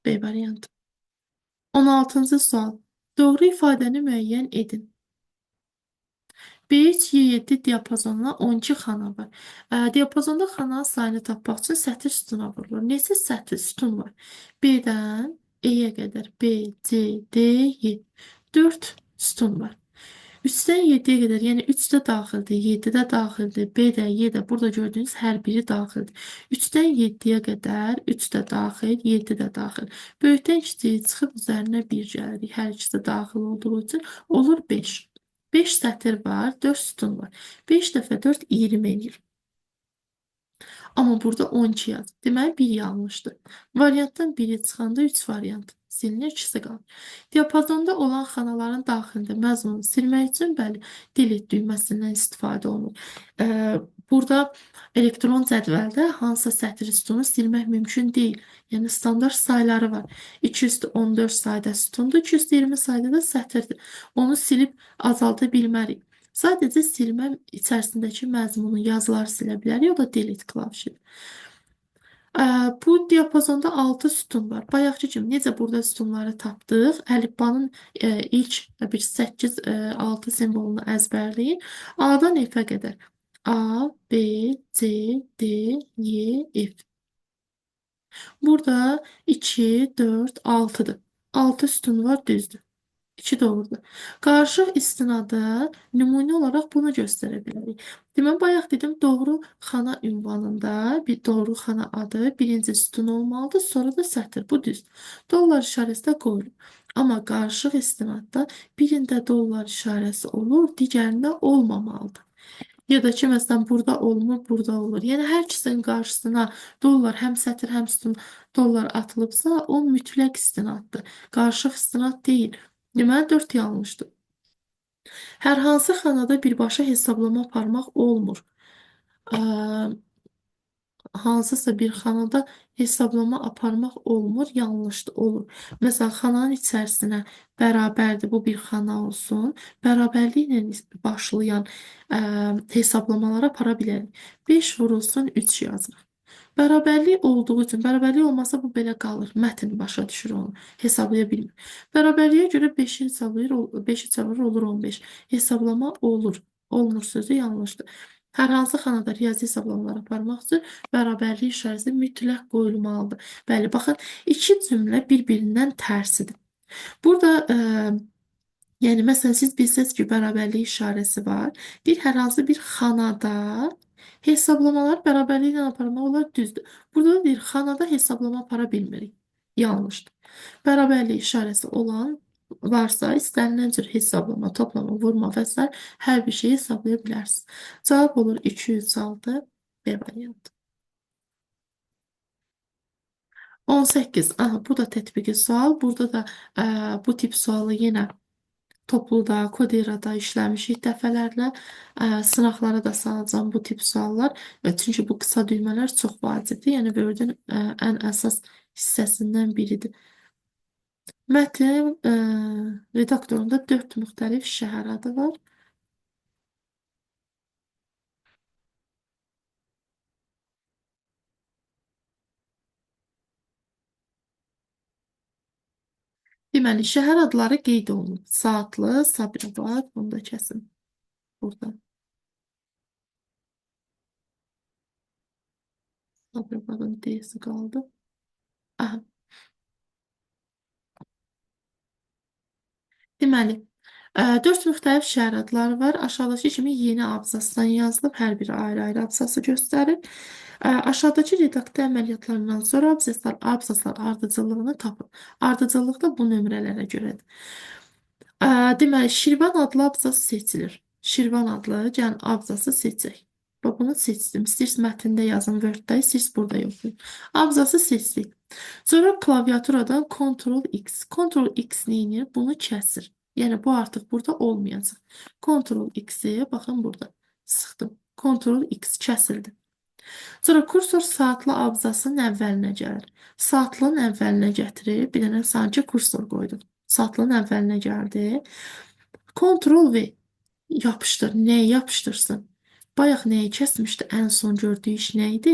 B variantı. 16-cı sual. Doğru ifadəni müəyyən edin. B3, Y7 diapazonuna 12 xana var. Diapazonda xana sayını tapmaq üçün sətir sütuna vurulur. Neçə sətir sütun var? B-dən E-yə qədər. B, C, D, Y. 4 sütun var. 3-dən 7-yə qədər, yəni 3 də daxildir, 7 də daxildir, B də, Y də, burada gördüyünüz hər biri daxildir. 3-dən 7-yə qədər 3 də daxil, 7 də daxil. Böyükdən kiçiyi çıxıb üzərinə 1 gəlirik. Hər ikisi də daxil olduğu üçün olur 5. 5 sətir var, 4 sütun var. 5 dəfə 4 20 eləyir. Amma burada 12 yazıb. Deməli, 1 yanlışdır. Variantdan biri çıxanda 3 variant silinir, ikisi qalır. Diapazonda olan xanaların daxilində məzmunu silmək üçün, bəli, delete düyməsindən istifadə olunur. Burada elektron cədvəldə hansısa sətir sütunu silmək mümkün deyil. Yəni, standart sayları var. 214 sayda sütundur, 220 sayda da sətirdir. Onu silib azalda bilmərik. Sadəcə silmə içərisindəki məzmunu, yazıları silə bilərik. O da delete klavişidir. Bu diapazonda 6 sütun var. Bayaqki kimi necə burada sütunları tapdıq? Əlifbanın ilk bir 8, 6 simvolunu əzbərləyin. A-dan F-ə qədər. A, B, C, D, Y, F. Burada 2, 4, 6-dır. 6 sütun var, düzdür. 2 doğrudur. Qarışıq istinadı nümunə olaraq bunu göstərə bilərik. Deməli, bayaq dedim, doğru xana ünvanında bir doğru xana adı birinci sütun olmalıdır, sonra da sətir. Bu düz. Dollar işarəsi də qoyulur. Amma qarışıq istinadda birində dollar işarəsi olur, digərində olmamalıdır. Ya da ki, məsələn, burada olmur, burada olur. Yəni, hər ikisinin qarşısına dollar, həm sətir, həm sütun dollar atılıbsa, o mütləq istinaddır. Qarışıq istinad deyil. Deməli, 4 yanlışdır. Hər hansı xanada birbaşa hesablama aparmaq olmur. Hansısa bir xanada hesablama aparmaq olmur, yanlışdır, olur. Məsələn, xananın içərisinə bərabərdir, bu bir xana olsun. Bərabərliklə başlayan hesablamaları apara bilərik. 5 vurulsun 3 yazırıq. Bərabərlik olduğu üçün, bərabərlik olmasa bu belə qalır. Mətn başa düşür onu, hesablaya bilmir. Bərabərliyə görə 5-i hesablayır, 5-i çevirir, olur 15. Hesablama olur. Olmur sözü yanlışdır. Hər hansı xanada riyazi hesablamalar aparmaq üçün bərabərlik işarəsi mütləq qoyulmalıdır. Bəli, baxın, iki cümlə bir-birindən tərsidir. Burada, yəni, məsələn, siz bilsəniz ki, bərabərlik işarəsi var. Bir, hər hansı bir xanada hesablamalar bərabərliklə aparmaq olar, düzdür. Burada da deyir, xanada hesablama apara bilmirik. Yanlışdır. Bərabərlik işarəsi olan varsa, istənilən cür hesablama, toplama, vurma və s. hər bir şeyi hesablaya bilərsiniz. Cavab olur 2, 3, 6, B variantı. 18. Aha, bu da tətbiqi sual. Burada da bu tip sualı yenə topluda, Koderada işləmişik dəfələrlə. Sınaqlara da salacağam bu tip suallar. Çünki bu qısa düymələr çox vacibdir. Yəni Word-ün ən əsas hissəsindən biridir. Mətn redaktorunda 4 müxtəlif şəhər adı var. Deməli, şəhər adları qeyd olunub. Saatlı, Sabirabad, bunu da kəsin burada. Sabirabadın D-si qaldı. Aha. Deməli, 4 müxtəlif şəhər adları var. Aşağıdakı kimi yeni abzasdan yazılıb, hər biri ayrı-ayrı abzası göstərir. Aşağıdakı redaktə əməliyyatlarından sonra abzaslar ardıcıllığını tapın. Ardıcıllıq da bu nömrələrə görədir. Deməli, Şirvan adlı abzas seçilir. Şirvan adlı, yəni abzası seçək. Bax, bunu seçdim. İstəyirsiniz mətndə yazın Word-də, istəyirsiniz burada yoxlayın. Abzası seçdik. Sonra klaviaturadan Ctrl X. Ctrl X neyinir? Bunu kəsir. Yəni bu artıq burada olmayacaq. Ctrl X-i baxın burada sıxdım. Ctrl X kəsildi. Sonra kursor saatlı abzasının əvvəlinə gəlir. Saatlının əvvəlinə gətirib bir dənə sanki kursor qoydum. Saatlının əvvəlinə gəldi. Ctrl V yapışdır. Nəyi yapışdırsın? Bayaq nəyi kəsmişdi? Ən son gördüyü iş nə idi?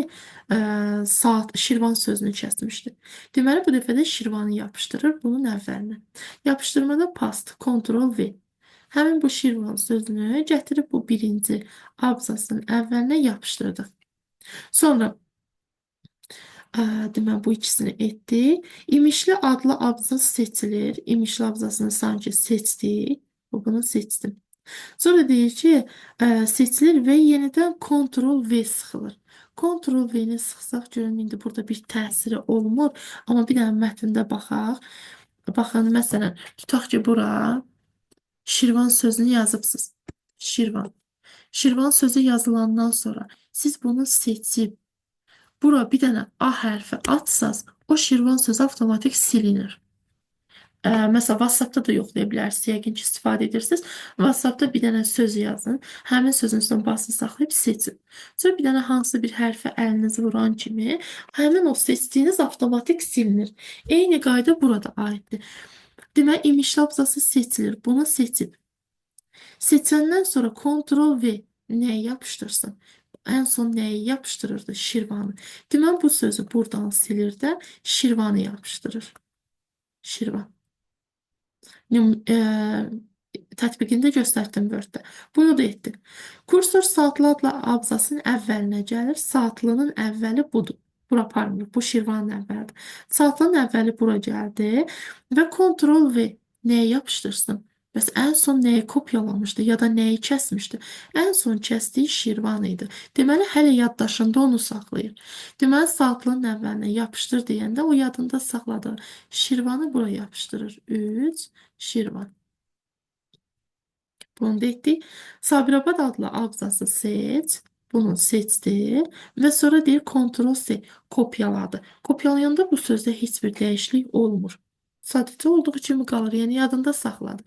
Saat, Şirvan sözünü kəsmişdi. Deməli, bu dəfə də Şirvanı yapışdırır bunun əvvəlinə. Yapışdırmada past, Ctrl V. Həmin bu Şirvan sözünü gətirib bu birinci abzasın əvvəlinə yapışdırdıq. Sonra deməli, bu ikisini etdik. İmişli adlı abzas seçilir. İmişli abzasını sanki seçdik. Bunu seçdim. Sonra deyir ki, seçilir və yenidən Ctrl V sıxılır. Ctrl V-ni sıxsaq, görün indi burada bir təsiri olmur. Amma bir dənə mətndə baxaq. Baxın, məsələn, tutaq ki, bura Şirvan sözünü yazıbsınız. Şirvan. Şirvan sözü yazılandan sonra siz bunu seçib bura bir dənə A hərfi atsaz, o Şirvan sözü avtomatik silinir. Məsələn, WhatsApp-da da yoxlaya bilərsiniz. Yəqin ki, istifadə edirsiniz. WhatsApp-da bir dənə söz yazın. Həmin sözün üstünə basın, saxlayıb seçin. Sonra bir dənə hansı bir hərfə əlinizi vuran kimi həmin o seçdiyiniz avtomatik silinir. Eyni qayda burada aiddir. Deməli, imişli abzası seçilir. Bunu seçib. Seçəndən sonra Ctrl V nəyi yapışdırsın? Ən son nəyi yapışdırırdı? Şirvanı. Deməli, bu sözü buradan silir də Şirvanı yapışdırır. Şirvan. Tətbiqində göstərdim Word-də. Bunu da etdim. Kursor saatlı adla abzasının əvvəlinə gəlir. Saatlının əvvəli budur. Bura aparmır. Bu Şirvanın əvvəlidir. Saatlının əvvəli bura gəldi və Ctrl V nəyə yapışdırsın? Bəs ən son nəyi kopyalamışdı ya da nəyi kəsmişdi? Ən son kəsdiyi Şirvan idi. Deməli, hələ yaddaşında onu saxlayır. Deməli, saatlının əvvəlinə yapışdır deyəndə o yadında saxladığı Şirvanı bura yapışdırır. 3, Şirvan. Bunu da etdik. Sabirabad adlı abzası seç. Bunu seçdi və sonra deyir Ctrl C kopyaladı. Kopyalayanda bu sözdə heç bir dəyişiklik olmur. Sadəcə olduğu kimi qalır, yəni yadında saxladı.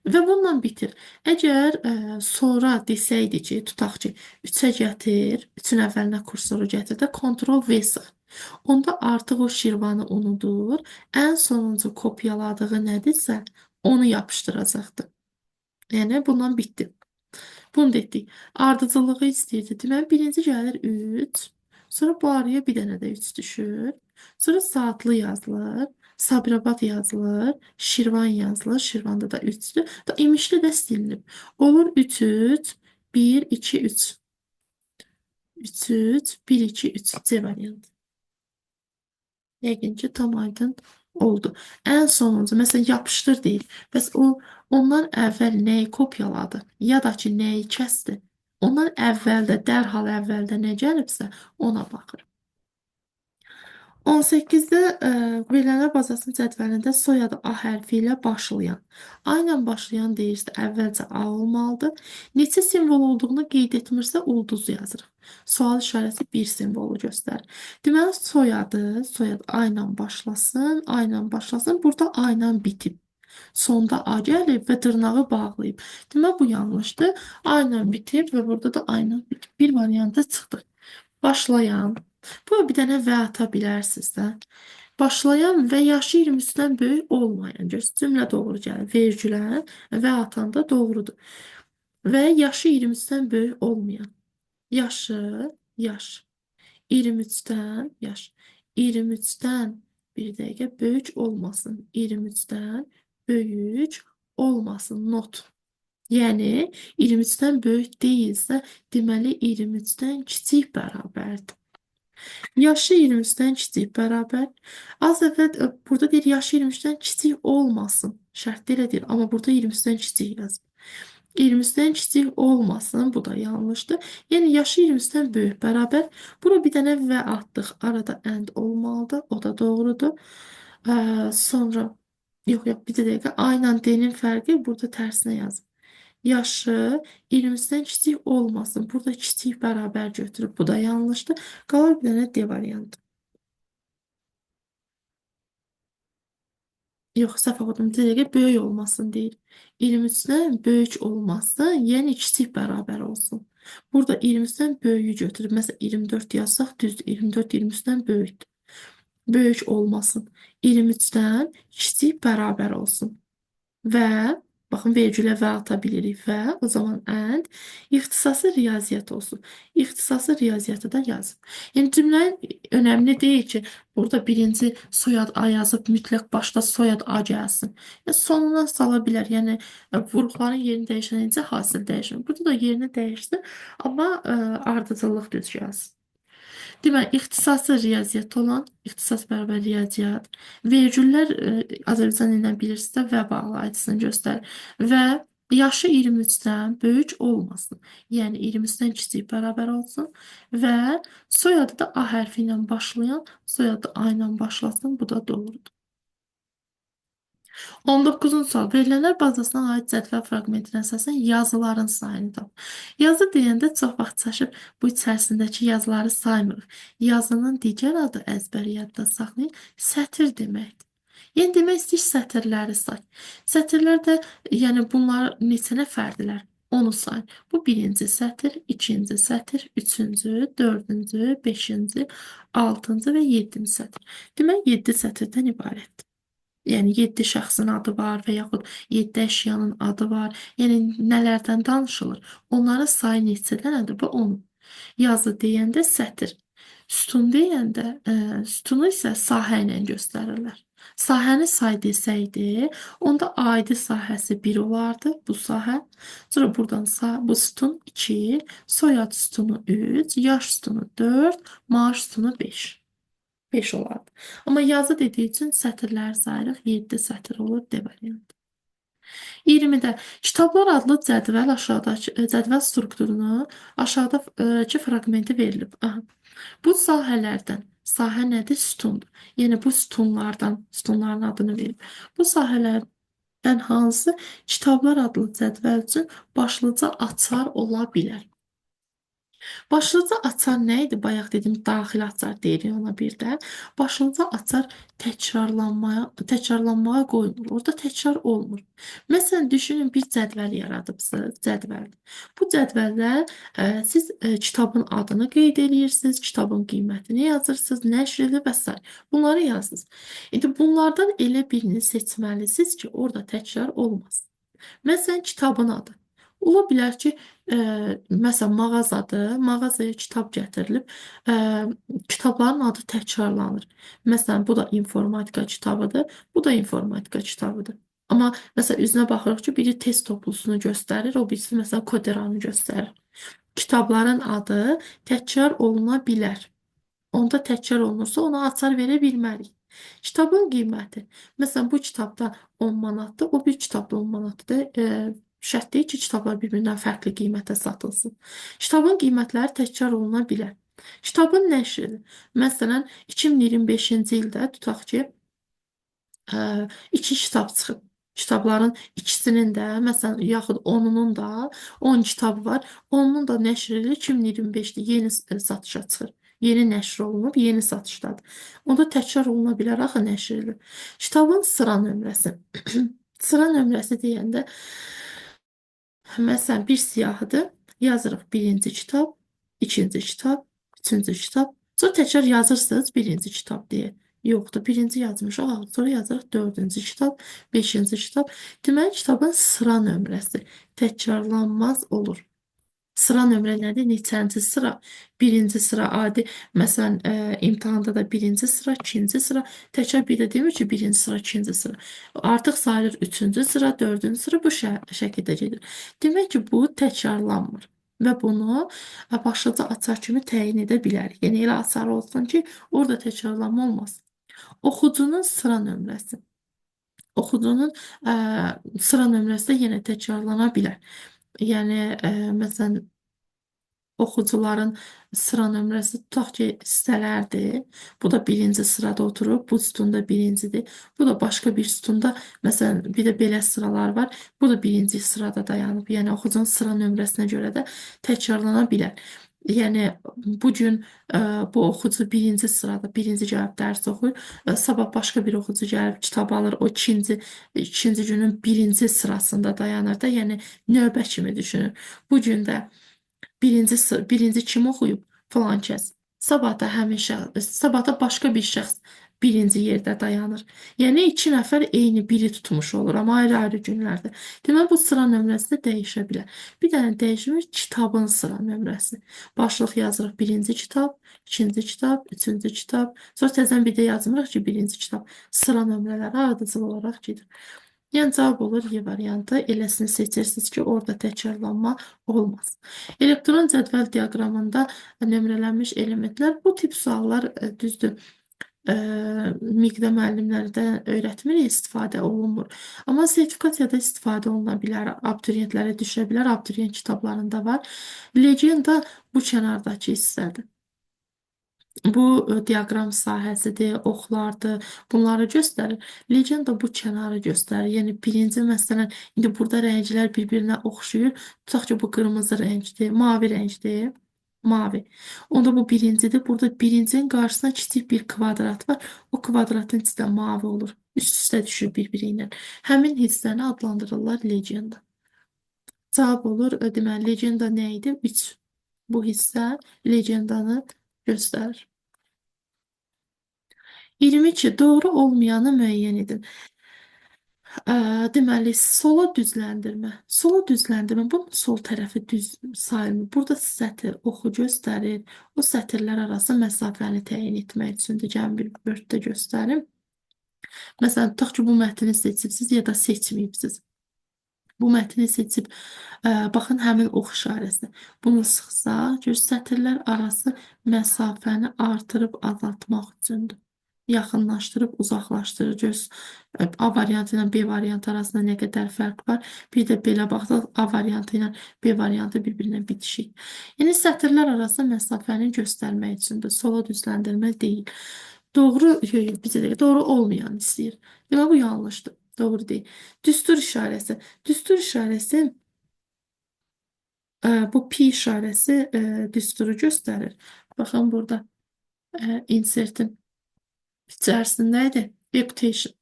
Və bununla bitir. Əgər sonra desəydi ki, tutaq ki, 3-ə gətir, 3-ün əvvəlinə kursoru gətir də Ctrl V sıx. Onda artıq o Şirvanı unudur. Ən sonuncu kopyaladığı nədirsə, onu yapışdıracaqdı. Yəni bundan bitdi. Bunu da etdik. Ardıcıllığı istəyirdi. Deməli, birinci gəlir 3. Sonra bu araya bir dənə də 3 düşür. Sonra saatlı yazılır. Sabirabad yazılır. Şirvan yazılır. Şirvanda da 3-dür. Da İmişli də silinib. Olur 3, 3, 1, 2, 3. 3, 3, 1, 2, 3. C variantı. Yəqin ki, tam aydın oldu. Ən sonuncu, məsələn, yapışdır deyil. Bəs o, ondan əvvəl nəyi kopyaladı? Ya da ki, nəyi kəsdi? Ondan əvvəldə, dərhal əvvəldə nə gəlibsə, ona baxır. 18-də verilənlər bazasının cədvəlində soyadı A hərfi ilə başlayan. A ilə başlayan deyirsə, əvvəlcə A olmalıdır. Neçə simvol olduğunu qeyd etmirsə, ulduz yazırıq. Sual işarəsi bir simvolu göstərir. Deməli, soyad A ilə başlasın, A ilə başlasın. Burada A ilə bitib. Sonda A gəlib və dırnağı bağlayıb. Deməli, bu yanlışdır. A ilə bitib və burada da A ilə bitib. Bir variantı çıxdı. Başlayan. Buna bir dənə və ata bilərsiniz də. Başlayan və yaşı 23-dən böyük olmayan. Görürsünüz, cümlə doğru gəlir. Vergülə və atanda doğrudur. Və yaşı 23-dən böyük olmayan. Yaşı, yaş. 23-dən yaş. 23-dən bir dəqiqə böyük olmasın. 23-dən böyük olmasın. Not. Yəni 23-dən böyük deyilsə, deməli 23-dən kiçik bərabərdir. Yaşı 23-dən kiçik bərabər. Az əvvəl burada deyir yaşı 23-dən kiçik olmasın. Şərt elə deyir, amma burada 23-dən kiçik yazıb. 23-dən kiçik olmasın, bu da yanlışdır. Yəni yaşı 23-dən böyük bərabər. Bura bir dənə və atdıq. Arada and olmalıdır. O da doğrudur. Sonra yox, bir dəqiqə. A ilə D-nin fərqi burada tərsinə yazıb. Yaşı 23-dən kiçik olmasın. Burada kiçik bərabər götürüb. Bu da yanlışdır. Qalır bir dənə D variantı. Yox, səhv oxudum. Bir dəqiqə böyük olmasın deyir. 23-dən böyük olmasın, yəni kiçik bərabər olsun. Burada 23-dən böyüyü götürüb. Məsələn, 24 yazsaq düzdür. 24 23-dən böyükdür. Böyük olmasın. 23-dən kiçik bərabər olsun. Və baxın, vergülə və ata bilirik və o zaman and ixtisası riyaziyyat olsun. İxtisası riyaziyyatı da yazıb. Yəni cümlənin önəmli deyil ki, burada birinci soyad A yazıb mütləq başda soyad A gəlsin. Yəni, sonuna sala bilər. Yəni vuruqların yerini dəyişən necə hasil dəyişir. Burada da yerini dəyişsin, amma ardıcıllıq düz gəlsin. Deməli, ixtisası riyaziyyat olan, ixtisas bərabər riyaziyyat, vergüllər Azərbaycan dilindən bilirsinizsə və bağlayıcısını göstərir. Və yaşı 23-dən böyük olmasın. Yəni 23-dən kiçik bərabər olsun və soyadı da A hərfi ilə başlayan, soyadı A ilə başlasın. Bu da doğrudur. 19-cu sual. Verilənlər bazasına aid cədvəl fraqmentinə əsasən yazıların sayını tap. Yazı deyəndə çox vaxt çaşıb bu içərisindəki yazıları saymırıq. Yazının digər adı əzbəri yadda saxlayın, sətir deməkdir. Yəni demək istəyir sətirləri say. Sətirlər də yəni bunlar neçə nəfərdirlər? Onu sayın. Bu birinci sətir, ikinci sətir, üçüncü, dördüncü, beşinci, altıncı və yeddinci sətir. Demək, 7 sətirdən ibarətdir. Yəni 7 şəxsin adı var və yaxud 7 əşyanın adı var. Yəni nələrdən danışılır? Onların sayı neçə dənədir? Bu 10. Yazı deyəndə sətir. Sütun deyəndə, sütunu isə sahə ilə göstərirlər. Sahəni say desəydi, onda aidi sahəsi 1 olardı, bu sahə. Sonra buradan bu sütun 2, soyad sütunu 3, yaş sütunu 4, maaş sütunu 5. 5 olardı. Amma yazı dediyi üçün sətirləri sayırıq. 7 sətir olur D variantı. 20-də kitablar adlı cədvəl aşağıdakı cədvəl strukturunu aşağıdakı fraqmenti verilib. Aha. Bu sahələrdən, sahə nədir? Sütundur. Yəni bu sütunlardan, sütunların adını verib. Bu sahələrdən hansı kitablar adlı cədvəl üçün başlıca açar ola bilər? Başlıca açar nə idi? Bayaq dedim, daxili açar deyirik ona bir də. Başlıca açar təkrarlanmağa qoymur. Orada təkrar olmur. Məsələn, düşünün, bir cədvəl yaradıbsınız, cədvəl. Bu cədvəldə siz kitabın adını qeyd edirsiniz, kitabın qiymətini yazırsınız, nəşr edilir və s. Bunları yazırsınız. İndi bunlardan elə birini seçməlisiniz ki, orada təkrar olmaz. Məsələn, kitabın adı. Ola bilər ki, məsələn, mağazadır, mağazaya kitab gətirilib, kitabların adı təkrarlanır. Məsələn, bu da informatika kitabıdır, bu da informatika kitabıdır. Amma məsələn, üzünə baxırıq ki, biri test toplusunu göstərir, o birisi məsələn, koderanı göstərir. Kitabların adı təkrar oluna bilər. Onda təkrar olunursa, ona açar verə bilmərik. Kitabın qiyməti. Məsələn, bu kitabda 10 manatdır, o bir kitabda 10 manatdır. Şərt deyil ki, kitablar bir-birindən fərqli qiymətə satılsın. Kitabın qiymətləri təkrar oluna bilər. Kitabın nəşri. Məsələn, 2025-ci ildə tutaq ki, 2 kitab çıxıb. Kitabların ikisinin də, məsələn, yaxud 10-unun da 10 kitabı var. Onun da nəşr ili 2025-də yeni satışa çıxır. Yeni nəşr olunub, yeni satışdadır. Onda təkrar oluna bilər axı nəşr ili. Kitabın sıra nömrəsi. Sıra nömrəsi deyəndə, məsələn, bir siyahıdır. Yazırıq birinci kitab, ikinci kitab, üçüncü kitab. Sonra təkrar yazırsınız birinci kitab deyə. Yoxdur, birinci yazmışıq. Sonra yazırıq dördüncü kitab, beşinci kitab. Deməli, kitabın sıra nömrəsi təkrarlanmaz olur. Sıra nömrə nədir? Neçənci sıra? Birinci sıra adi. Məsələn, imtahanda da birinci sıra, ikinci sıra. Təkrar bir də demir ki, birinci sıra, ikinci sıra. Artıq sayılır üçüncü sıra, dördüncü sıra bu şəkildə gedir. Demək ki, bu təkrarlanmır. Və bunu başlıca açar kimi təyin edə bilərik. Yəni, elə açar olsun ki, orada təkrarlanma olmaz. Oxucunun sıra nömrəsi. Oxucunun sıra nömrəsi də yenə təkrarlana bilər. Yəni, məsələn, oxucuların sıra nömrəsi tutaq ki, hissələrdir. Bu da birinci sırada oturub, bu sütunda birincidir. Bu da başqa bir sütunda, məsələn, bir də belə sıralar var. Bu da birinci sırada dayanıb. Yəni, oxucunun sıra nömrəsinə görə də təkrarlana bilər. Yəni, bugün bu oxucu birinci sırada, birinci gəlib dərs oxuyur. Sabah başqa bir oxucu gəlib kitab alır, o ikinci günün birinci sırasında dayanır da, yəni növbə kimi düşünür. Bugün də birinci kim oxuyub? Filan kəs. Sabah da həmin şəxs, sabah da başqa bir şəxs birinci yerdə dayanır. Yəni iki nəfər eyni biri tutmuş olur, amma ayrı-ayrı günlərdə. Deməli, bu sıra nömrəsi də dəyişə bilər. Bir dənə dəyişmir kitabın sıra nömrəsi. Başlıq yazırıq birinci kitab, ikinci kitab, üçüncü kitab. Sonra təzədən bir də yazmırıq ki, birinci kitab. Sıra nömrələri ardıcıl olaraq gedir. Yəni cavab olur Y variantı. Eləsini seçirsiniz ki, orada təkrarlanma olmaz. Elektron cədvəl diaqramında nömrələnmiş elementlər. Bu tip suallar düzdür. MİQ-də müəllimləri də öyrətmir, istifadə olunmur. Amma sertifikasiyada istifadə oluna bilər, abituriyentlərə düşə bilər, abituriyent kitablarında var. Legenda bu kənardakı hissədir. Bu diaqram sahəsidir, oxlardır, bunları göstərir. Legenda bu kənarı göstərir. Yəni birinci məsələn, indi burada rənglər bir-birinə oxşayır. Tutaq ki, bu qırmızı rəngdir, mavi rəngdir. Mavi. Onda bu birincidir. Burada birincinin qarşısına kiçik bir kvadrat var. O kvadratın içi də mavi olur. Üst-üstə düşür bir-biri ilə. Həmin hissəni adlandırırlar legenda. Cavab olur. Deməli, legenda nə idi? 3. Bu hissə legendanı göstərir. 22. Doğru olmayanı müəyyən edin. Deməli, sola düzləndirmə. Sola düzləndirmə, bunun sol tərəfi düz sayılmır. Burada sətir oxu göstərir. O sətirlər arası məsafəni təyin etmək üçündür. Gəlin bir Word-də göstərim. Məsələn, tutaq ki, bu mətni seçibsiz ya da seçməyibsiz. Bu mətni seçib, baxın həmin ox işarəsi. Bunu sıxsaq, gör sətirlər arası məsafəni artırıb azaltmaq üçündür. Yaxınlaşdırıb uzaqlaşdırır. Görürsünüz, A variantı ilə B variantı arasında nə qədər fərq var. Bir də belə baxsaq, A variantı ilə B variantı bir-birinə bitişik. Yəni sətirlər arası məsafəni göstərmək üçündür. Sola düzləndirmə deyil. Doğru, yox, bizə də doğru olmayan istəyir. Demək bu yanlışdır. Doğru deyil. Düstur işarəsi. Düstur işarəsi bu pi işarəsi düsturu göstərir. Baxın burada insertin içərisindəydi. Reputation.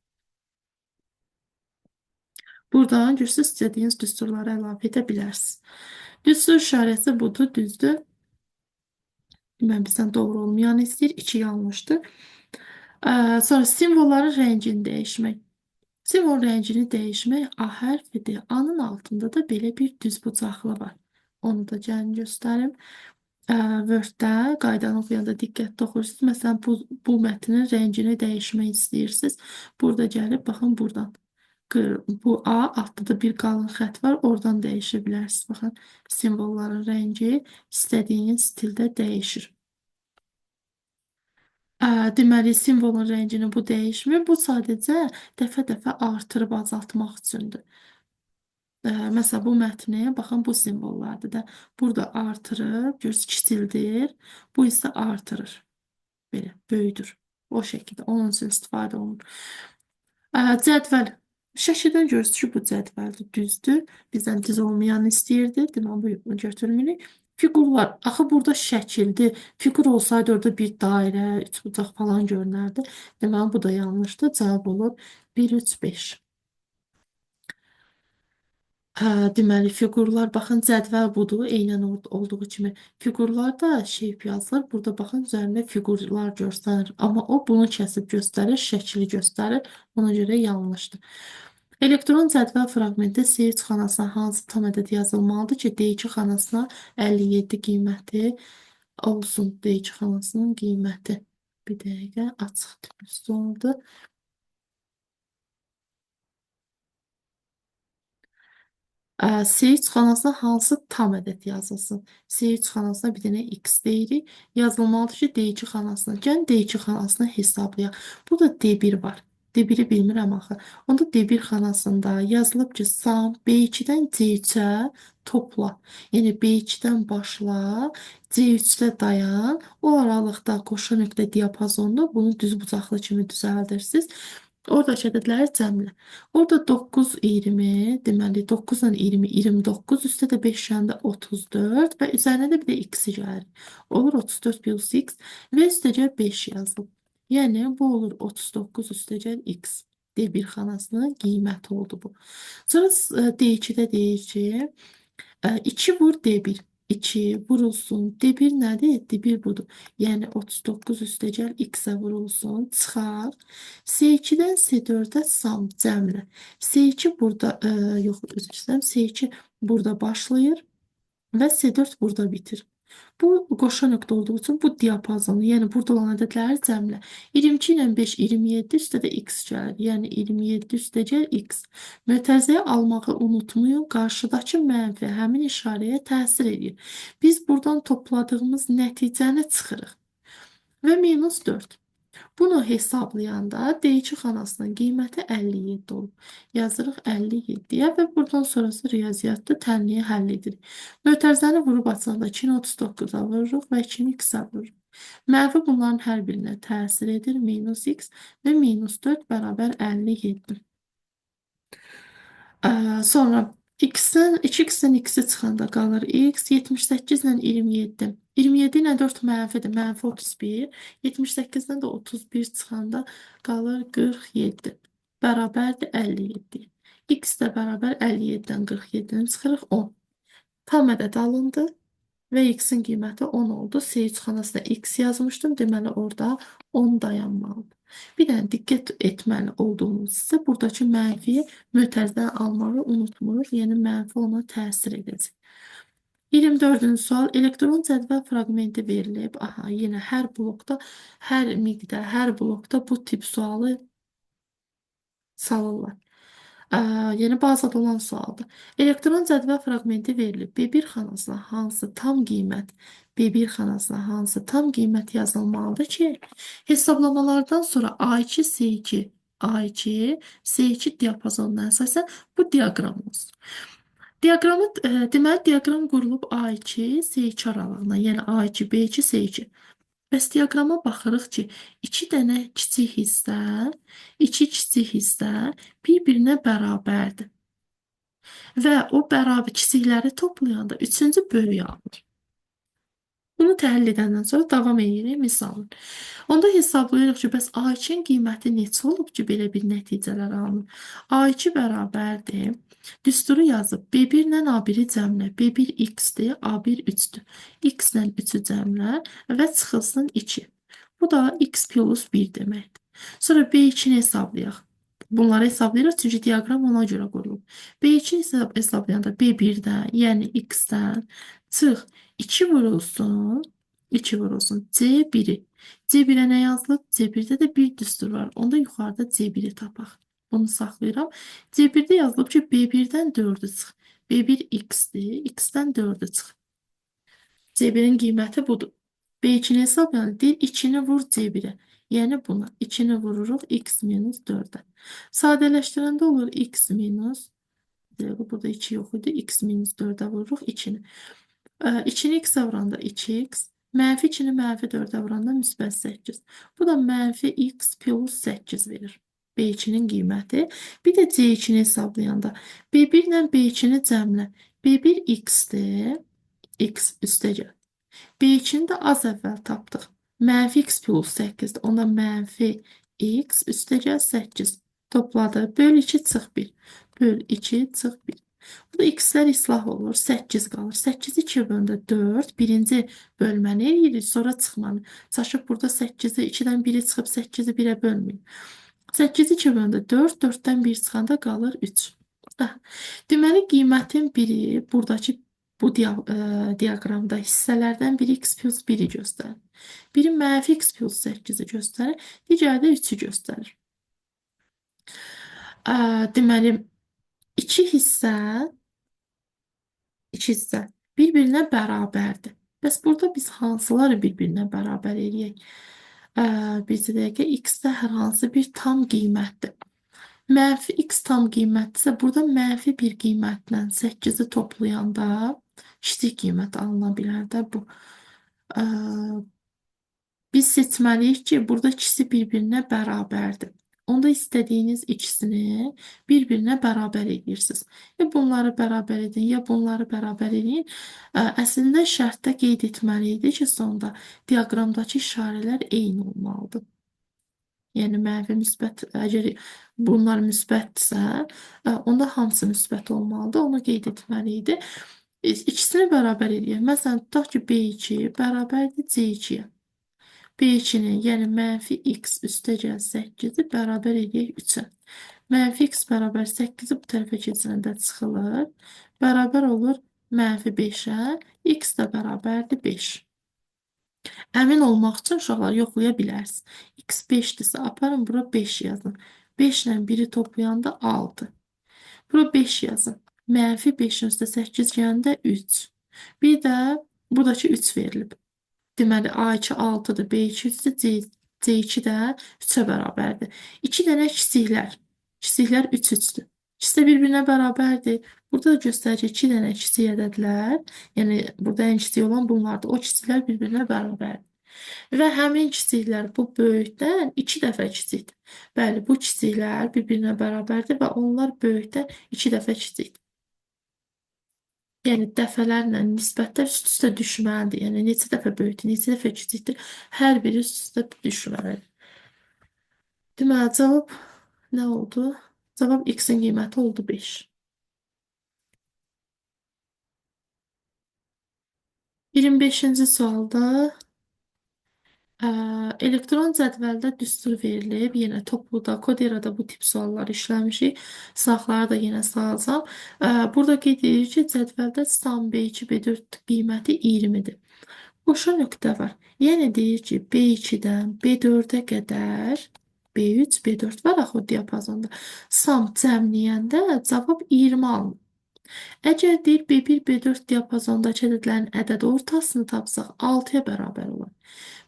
Buradan görürsünüz istədiyiniz düsturları əlavə edə bilərsiniz. Düstur işarəsi budur, düzdür. Deməli, bizdən doğru olmayanı istəyir. 2 yanlışdır. Sonra simvolların rəngini dəyişmək. Simvol rəngini dəyişmək A hərfidir. A-nın altında da belə bir düzbucaqlı var. Onu da gəlin göstərim. Word-də qaydanı oxuyanda diqqətli oxuyursunuz. Məsələn, bu mətnin rəngini dəyişmək istəyirsiniz. Burada gəlib, baxın buradan. Bu A, altda da bir qalın xətt var. Oradan dəyişə bilərsiniz. Baxın, simvolların rəngi istədiyiniz stildə dəyişir. Deməli, simvolun rəngini bu dəyişmir. Bu sadəcə dəfə-dəfə artırıb azaltmaq üçündür. Məsələn, bu mətni, baxın, bu simvollardır da. Burada artırıb, görürsünüz, kiçildir. Bu isə artırır. Belə, böyüdür. O şəkildə. Onun üçün istifadə olunur. Cədvəl. Şəkildən görürsünüz ki, bu cədvəldir, düzdür. Bizdən düz olmayanı istəyirdi. Deməli, bunu götürmürük. Fiqurlar. Axı burada şəkildir. Fiqur olsaydı orada bir dairə, üçbucaq falan görünərdi. Deməli, bu da yanlışdır. Cavab olur 1, 3, 5. Deməli, fiqurlar, baxın, cədvəl budur, eynən orada olduğu kimi. Fiqurlar da shape yazılır. Burada baxın, üzərində fiqurlar göstərir. Amma o bunu kəsib göstərir, şəkli göstərir. Ona görə yanlışdır. Elektron cədvəl fraqmenti C3 xanasına hansı tam ədəd yazılmalıdır ki, D2 xanasına 57 qiyməti olsun. D2 xanasının qiyməti. Bir dəqiqə, açıq üstü oldu. C3 xanasına hansı tam ədəd yazılsın? C3 xanasına bir dənə x deyirik. Yazılmalıdır ki, D2 xanasına. Gəlin D2 xanasını hesablayaq. Burada D1 var. D1-i bilmirəm axı. Onda D1 xanasında yazılıb ki, sum B2-dən C3-ə topla. Yəni B2-dən başla, C3-də dayan. O aralıqda qoşa nöqtə diapazonda bunu düzbucaqlı kimi düzəldirsiniz. Oradakı ədədləri cəmlə. Orada 9, 20, deməli 9 ilə 20, 29, üstə də 5 yanında 34 və üzərinə də bir də x gəlir. Olur 34 plus x və üstəgəl 5 yazılıb. Yəni bu olur 39 üstəgəl x. D1 xanasının qiyməti oldu bu. Sonra D2-də deyir ki, 2 vur D1. 2 vurulsun. D1 nədir? D1 budur. Yəni 39 üstəgəl x-ə vurulsun. Çıxar. C2-dən C4-ə sum cəmlə. C2 burada, yox, üzr istəyirəm. C2 burada başlayır və C4 burada bitir. Bu qoşa nöqtə olduğu üçün bu diapazonu, yəni burada olan ədədləri cəmlə. 22 ilə 5, 27, üstə də x gəlir. Yəni 27 üstəgəl x. Mötərizəyə almağı unutmayın. Qarşıdakı mənfi həmin işarəyə təsir edir. Biz buradan topladığımız nəticəni çıxırıq. Və minus 4. Bunu hesablayanda D2 xanasının qiyməti 57 olub. Yazırıq 57-yə və buradan sonrası riyaziyyatda tənliyi həll edirik. Mötərizəni vurub açanda 2-ni 39-a vururuq və 2-ni x-ə vururuq. Mənfi bunların hər birinə təsir edir. Minus x və minus 4 bərabər 57. Sonra x-dən 2x-dən x-i çıxanda qalır x, 78 ilə 27. 27 ilə 4 mənfidir, mənfi 31. 78-dən də 31 çıxanda qalır 47. Bərabərdir 57. X də bərabər 57-dən 47-ni çıxırıq 10. Tam ədəd alındı və x-in qiyməti 10 oldu. C3 xanasına x yazmışdım. Deməli orada 10 dayanmalıdır. Bir dənə diqqət etməli olduğumuz isə buradakı mənfiyi mötərizədən almağı unutmuruq. Yəni mənfi ona təsir edəcək. 24-cü sual elektron cədvəl fraqmenti verilib. Aha, yenə hər blokda, hər miqdə, hər blokda bu tip sualı salırlar. Yəni bazada olan sualdır. Elektron cədvəl fraqmenti verilib. B1 xanasına hansı tam qiymət, B1 xanasına hansı tam qiymət yazılmalıdır ki, hesablamalardan sonra A2, C2, A2, C2 diapazonuna əsasən bu diaqram olsun. Diaqramı, deməli, diaqram qurulub A2, C2 aralığına, yəni A2, B2, C2. Bəs diaqrama baxırıq ki, iki dənə kiçik hissə, iki kiçik hissə bir-birinə bərabərdir. Və o bərabər kiçikləri toplayanda üçüncü böyük alınır. Bunu təhlil edəndən sonra davam edirik misalın. Onda hesablayırıq ki, bəs A2-nin qiyməti neçə olub ki, belə bir nəticələr alınır? A2 bərabərdir. Düsturu yazıb B1 ilə A1-i cəmlə. B1 x-dir, A1 3-dür. X ilə 3-ü cəmlə və çıxılsın 2. Bu da x plus 1 deməkdir. Sonra B2-ni hesablayaq. Bunları hesablayırıq çünki diaqram ona görə qurulub. B2 hesablayanda B1-dən, yəni x-dən çıx 2 vurulsun, 2 vurulsun C1-i. C1-ə nə yazılıb? C1-də də bir düstur var. Onda yuxarıda C1-i tapaq. Bunu saxlayıram. C1-də yazılıb ki, B1-dən 4-ü çıx. B1 x-dir. X-dən 4-ü çıx. C1-in qiyməti budur. B2-ni hesablayanda deyir 2-ni vur C1-ə. Yəni buna 2-ni vururuq x minus 4-ə. Sadələşdirəndə olur x minus, burada 2 yox idi, x minus 4-ə vururuq 2-ni. 2-ni x-ə vuranda 2x, mənfi 2-ni mənfi 4-ə vuranda müsbət 8. Bu da mənfi x plus 8 verir. B2-nin qiyməti. Bir də C2-ni hesablayanda B1 ilə B2-ni cəmlə. B1 x-dir. X üstəgəl. B2-ni də az əvvəl tapdıq. Mənfi x plus 8-dir. Onda mənfi x üstəgəl 8 topladı. Böl 2 çıx 1. Böl 2 çıx 1. Bu da x-lər islah olur. 8 qalır. 8-i 2 böləndə 4. Birinci bölməni eləyirik, sonra çıxmanı. Çaşıb burada 8-i 2-dən 1-i çıxıb 8-i 1-ə bölməyin. 8-i 2 böləndə 4, 4-dən 1 çıxanda qalır 3. Deməli, qiymətin biri buradakı bu diaqramda hissələrdən biri x plus 1-i göstərir. Biri mənfi x plus 8-i göstərir, digəri də 3-ü göstərir. Deməli, iki hissə bir-birinə bərabərdir. Bəs burada biz hansıları bir-birinə bərabər eləyək? Bir dəqiqə, x-də hər hansı bir tam qiymətdir. Mənfi x tam qiymətdirsə, burada mənfi bir qiymətlə 8-i toplayanda kiçik qiymət alına bilər də bu. Biz seçməliyik ki, burada ikisi bir-birinə bərabərdir. Onda istədiyiniz ikisini bir-birinə bərabər edirsiniz. Ya bunları bərabər edin, ya bunları bərabər edin. Əslində şərtdə qeyd etməli idi ki, sonda diaqramdakı işarələr eyni olmalıdır. Yəni mənfi müsbət, əgər bunlar müsbətdirsə, onda hamısı müsbət olmalıdır. Onu qeyd etməli idi. İkisini bərabər edək. Məsələn, tutaq ki, B2 bərabərdir C2-yə. B2-ni, yəni mənfi x üstəgəl 8-i bərabər edək 3-ə. Mənfi x bərabər 8-i bu tərəfə keçirəndə çıxılır. Bərabər olur mənfi 5-ə. X də bərabərdir 5. Əmin olmaq üçün uşaqlar yoxlaya bilərsiniz. X 5-dirsə aparın bura 5 yazın. 5 ilə 1-i toplayanda 6. Bura 5 yazın. Mənfi 5-in üstə 8 gələndə 3. Bir də buradakı 3 verilib. Deməli A2 6-dır, B2 3-dür, C2 də 3-ə bərabərdir. İki dənə kiçiklər. Kiçiklər 3 3-dür. İkisi də bir-birinə bərabərdir. Burada da göstərir ki, iki dənə kiçik ədədlər, yəni burada ən kiçik olan bunlardır. O kiçiklər bir-birinə bərabərdir. Və həmin kiçiklər bu böyükdən 2 dəfə kiçikdir. Bəli, bu kiçiklər bir-birinə bərabərdir və onlar böyükdən 2 dəfə kiçikdir. Yəni dəfələrlə nisbətlər üst-üstə düşməlidir. Yəni neçə dəfə böyükdür, neçə dəfə kiçikdir, hər biri üst-üstə düşməlidir. Deməli, cavab nə oldu? Cavab x-in qiyməti oldu 5. 25-ci sualda elektron cədvəldə düstur verilib. Yenə topluda, Koderada bu tip suallar işləmişik. Sınaqları da yenə salacağam. Burada qeyd edilir ki, cədvəldə tam B2, B4 qiyməti 20-dir. Qoşa nöqtə var. Yəni deyir ki, B2-dən B4-ə qədər B3, B4 var axı o diapazonda. Sum cəmləyəndə cavab 20 alınır. Əgər deyir B1, B4 diapazondakı ədədlərin ədəd ortasını tapsaq 6-ya bərabər olar.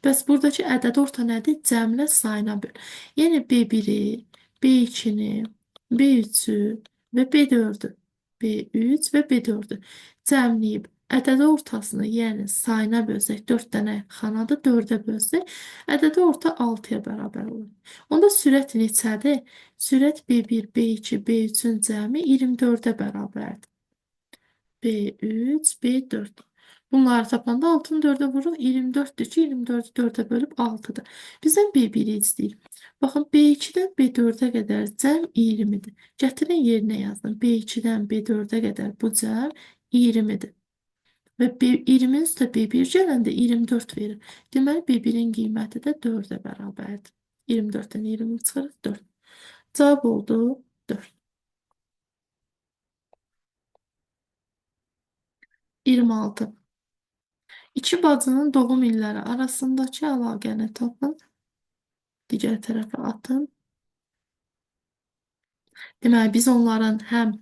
Bəs buradakı ədəd orta nədir? Cəmlə sayına böl. Yəni B1-i, B2-ni, B3-ü və B4-ü. B3 və B4-ü cəmləyib ədədi ortasını, yəni sayına bölsək, 4 dənə xanadır, 4-ə bölsək, ədədi orta 6-ya bərabər olur. Onda sürət neçədir? Sürət B1, B2, B3-ün cəmi 24-ə bərabərdir. B3, B4. Bunları tapanda 6-nı 4-ə vururuq, 24-dür ki, 24-ü 4-ə bölüb 6-dır. Bizdən B1-i istəyir. Baxın, B2-dən B4-ə qədər cəm 20-dir. Gətirin yerinə yazın. B2-dən B4-ə qədər bu cəm 20-dir. Və 20-nin üstə B1 gələndə 24 verir. Deməli, B1-in qiyməti də 4-ə bərabərdir. 24-dən 20 çıxırıq, 4. Cavab oldu 4. 26. İki bacının doğum illəri arasındakı əlaqəni tapın. Digər tərəfə atın. Deməli, biz onların həm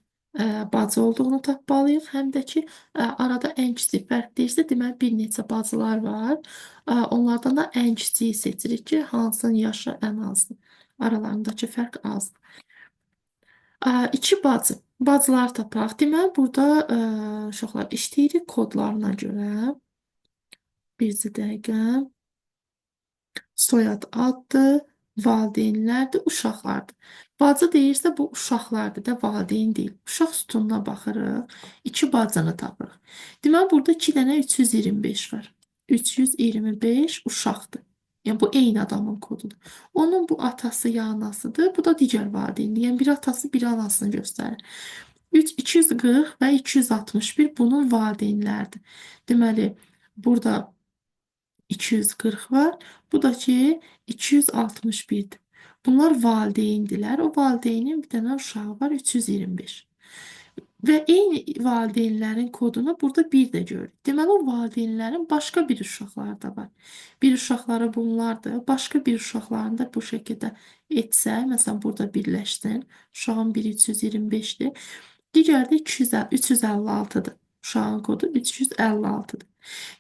bacı olduğunu tapmalıyıq, həm də ki, arada ən kiçik fərq deyirsə, deməli, bir neçə bacılar var. Onlardan da ən kiçiyi seçirik ki, hansının yaşı ən azdır. Aralarındakı fərq azdır. İki bacı. Bacılar tapaq. Deməli, burada uşaqlar işləyirik kodlarına görə. Bir dəqiqə. Soyad addır, valideynlərdir, uşaqlardır. Bacı deyirsə bu uşaqlardır da, valideyn deyil. Uşaq sütununa baxırıq, iki bacını tapırıq. Deməli, burada 2 dənə 325 var. 325 uşaqdır. Yəni, bu eyni adamın kodudur. Onun bu atası ya anasıdır, bu da digər valideyndir. Yəni, bir atası, bir anasını göstərir. 3, 240 və 261 bunun valideynlərdir. Deməli, burada 240 var. Bu da ki 261-dir. Bunlar valideyndirlər. O valideynin bir dənə uşağı var 325. Və eyni valideynlərin kodunu burada bir də görürük. Deməli, o valideynlərin başqa bir uşaqları da var. Bir uşaqları bunlardır. Başqa bir uşaqlarını da bu şəkildə etsə, məsələn, burada birləşsin. Uşağın biri 325-dir. Digəri də 356-dır. Uşağın kodu 356-dır.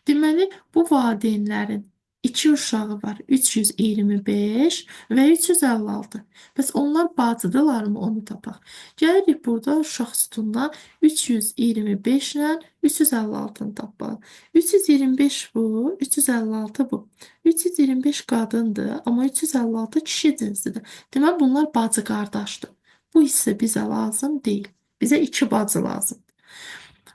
Deməli, bu valideynlərin iki uşağı var. 325 və 356. Bəs onlar bacıdırlarmı onu tapaq. Gəlirik burada uşaq sütununa 325 ilə 356-nı tapmaq. 325 bu, 356 bu. 325 qadındır, amma 356 kişi cinsidir. Deməli, bunlar bacı qardaşdır. Bu hissə bizə lazım deyil. Bizə iki bacı lazımdır.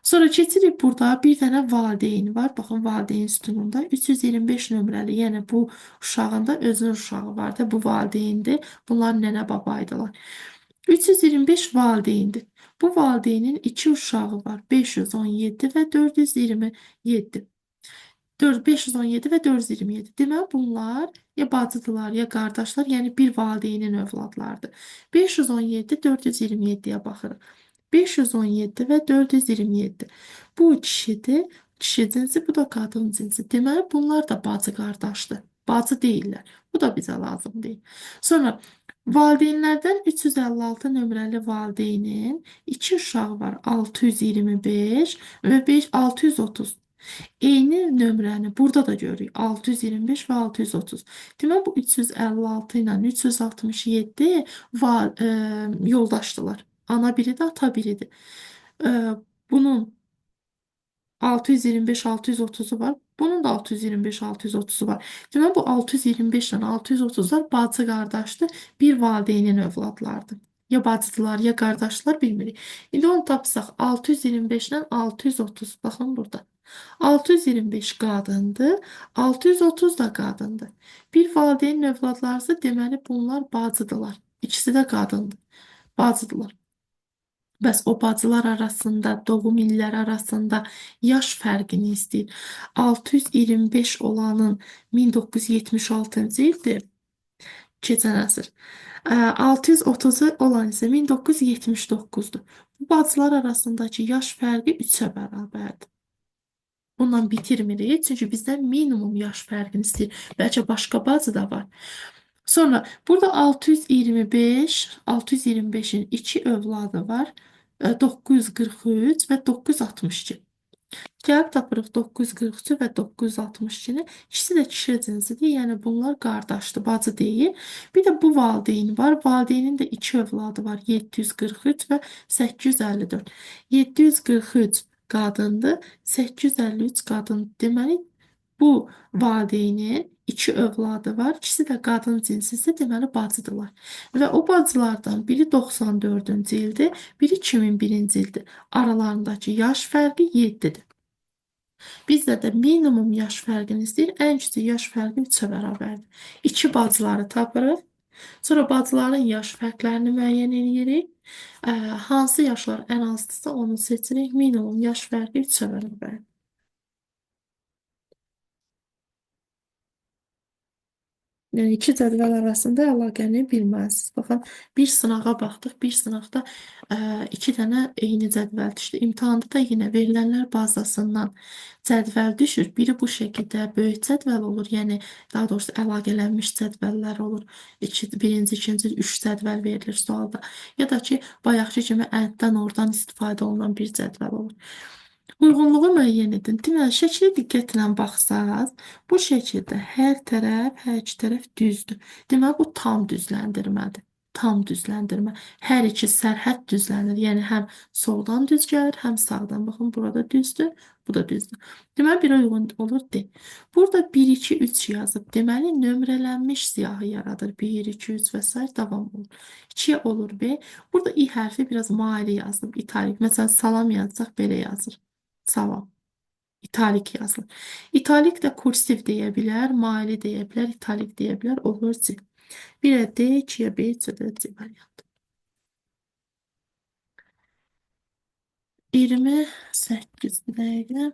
Sonra keçirik burada bir dənə valideyn var. Baxın, valideyn sütununda 325 nömrəli, yəni bu uşağın da özünün uşağı var da, bu valideyndir. Bunlar nənə babaydılar. 325 valideyndir. Bu valideynin iki uşağı var. 517 və 427. 4, 517 və 427. Deməli, bunlar ya bacıdırlar, ya qardaşlar, yəni bir valideynin övladlarıdır. 517, 427-yə baxırıq. 517 və 427. Bu kişidir, kişi cinsi, bu da qadın cinsi. Deməli, bunlar da bacı qardaşdır. Bacı deyillər. Bu da bizə lazım deyil. Sonra valideynlərdən 356 nömrəli valideynin iki uşağı var. 625 və 5, 630. Eyni nömrəni burada da görürük. 625 və 630. Deməli, bu 356 ilə 367 yoldaşdılar. Ana biridir, ata biridir. Bunun 625, 630'u var. Bunun da 625, 630'u var. Deməli, bu 625 ilə 630'lar bacı qardaşdır. Bir valideynin övladlarıdır. Ya bacıdılar, ya qardaşlar bilmirik. İndi onu tapsaq 625 ilə 630. Baxın burada. 625 qadındır, 630 da qadındır. Bir valideynin övladlarısa deməli bunlar bacıdırlar. İkisi də qadındır. Bacıdırlar. Bəs o bacılar arasında, doğum illəri arasında yaş fərqini istəyir. 625 olanın 1976-cı ildir. Keçən əsr. 630-u olan isə 1979-dur. Bu bacılar arasındakı yaş fərqi 3-ə bərabərdir. Bununla bitirmirik, çünki bizdən minimum yaş fərqini istəyir. Bəlkə başqa bacı da var. Sonra burada 625, 625-in 2 övladı var. 943 və 962. Gəlib tapırıq 943 və 962-ni. İkisi də kişi cinsidir. Yəni bunlar qardaşdır, bacı deyil. Bir də bu valideyn var. Valideynin də 2 övladı var. 743 və 854. 743 qadındır, 853 qadın. Deməli, bu valideynin 2 övladı var. İkisi də qadın cinsidir, deməli bacıdırlar. Və o bacılardan biri 94-cü ildir, biri 2001-ci ildir. Aralarındakı yaş fərqi 7-dir. Bizdə də minimum yaş fərqini istəyir. Ən kiçik yaş fərqi 3-ə bərabərdir. 2 bacıları tapırıq. Sonra bacıların yaş fərqlərini müəyyən edirik. Hansı yaşlar ən azdırsa onu seçirik. Minimum yaş fərqi 3-ə bərabərdir. Yəni iki cədvəl arasında əlaqəni bilməlisiniz. Baxın, bir sınağa baxdıq. Bir sınaqda iki dənə eyni cədvəl düşdü. İmtahanda da yenə verilənlər bazasından cədvəl düşür. Biri bu şəkildə böyük cədvəl olur. Yəni daha doğrusu əlaqələnmiş cədvəllər olur. Birinci, ikinci, üç cədvəl verilir sualda. Ya da ki, bayaqki kimi ənddən oradan istifadə olunan bir cədvəl olur. Uyğunluğu müəyyən edin. Deməli, şəklə diqqətlə baxsaq, bu şəkildə hər tərəf, hər iki tərəf düzdür. Deməli, bu tam düzləndirmədir. Tam düzləndirmə. Hər iki sərhəd düzlənir. Yəni, həm soldan düz gəlir, həm sağdan. Baxın, burada düzdür, bu da düzdür. Deməli, birə uyğun olur D. Burada 1, 2, 3 yazıb. Deməli, nömrələnmiş siyahı yaradır. 1, 2, 3 və s. davam olur. 2-yə olur B. Burada İ hərfi biraz maili yazılıb, italik. Məsələn, salam yazsaq, belə yazır. Salam. İtalik yazılır. İtalik də kursiv deyə bilər, maili deyə bilər, italik deyə bilər. Olur C. 1-ə D, 2-yə B, 3-ə də C variantı. 28 bir dəqiqə.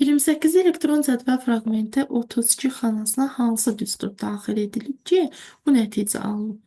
28 elektron cədvəl fraqmenti 32 xanasına hansı düstur daxil edilib ki, bu nəticə alınıb?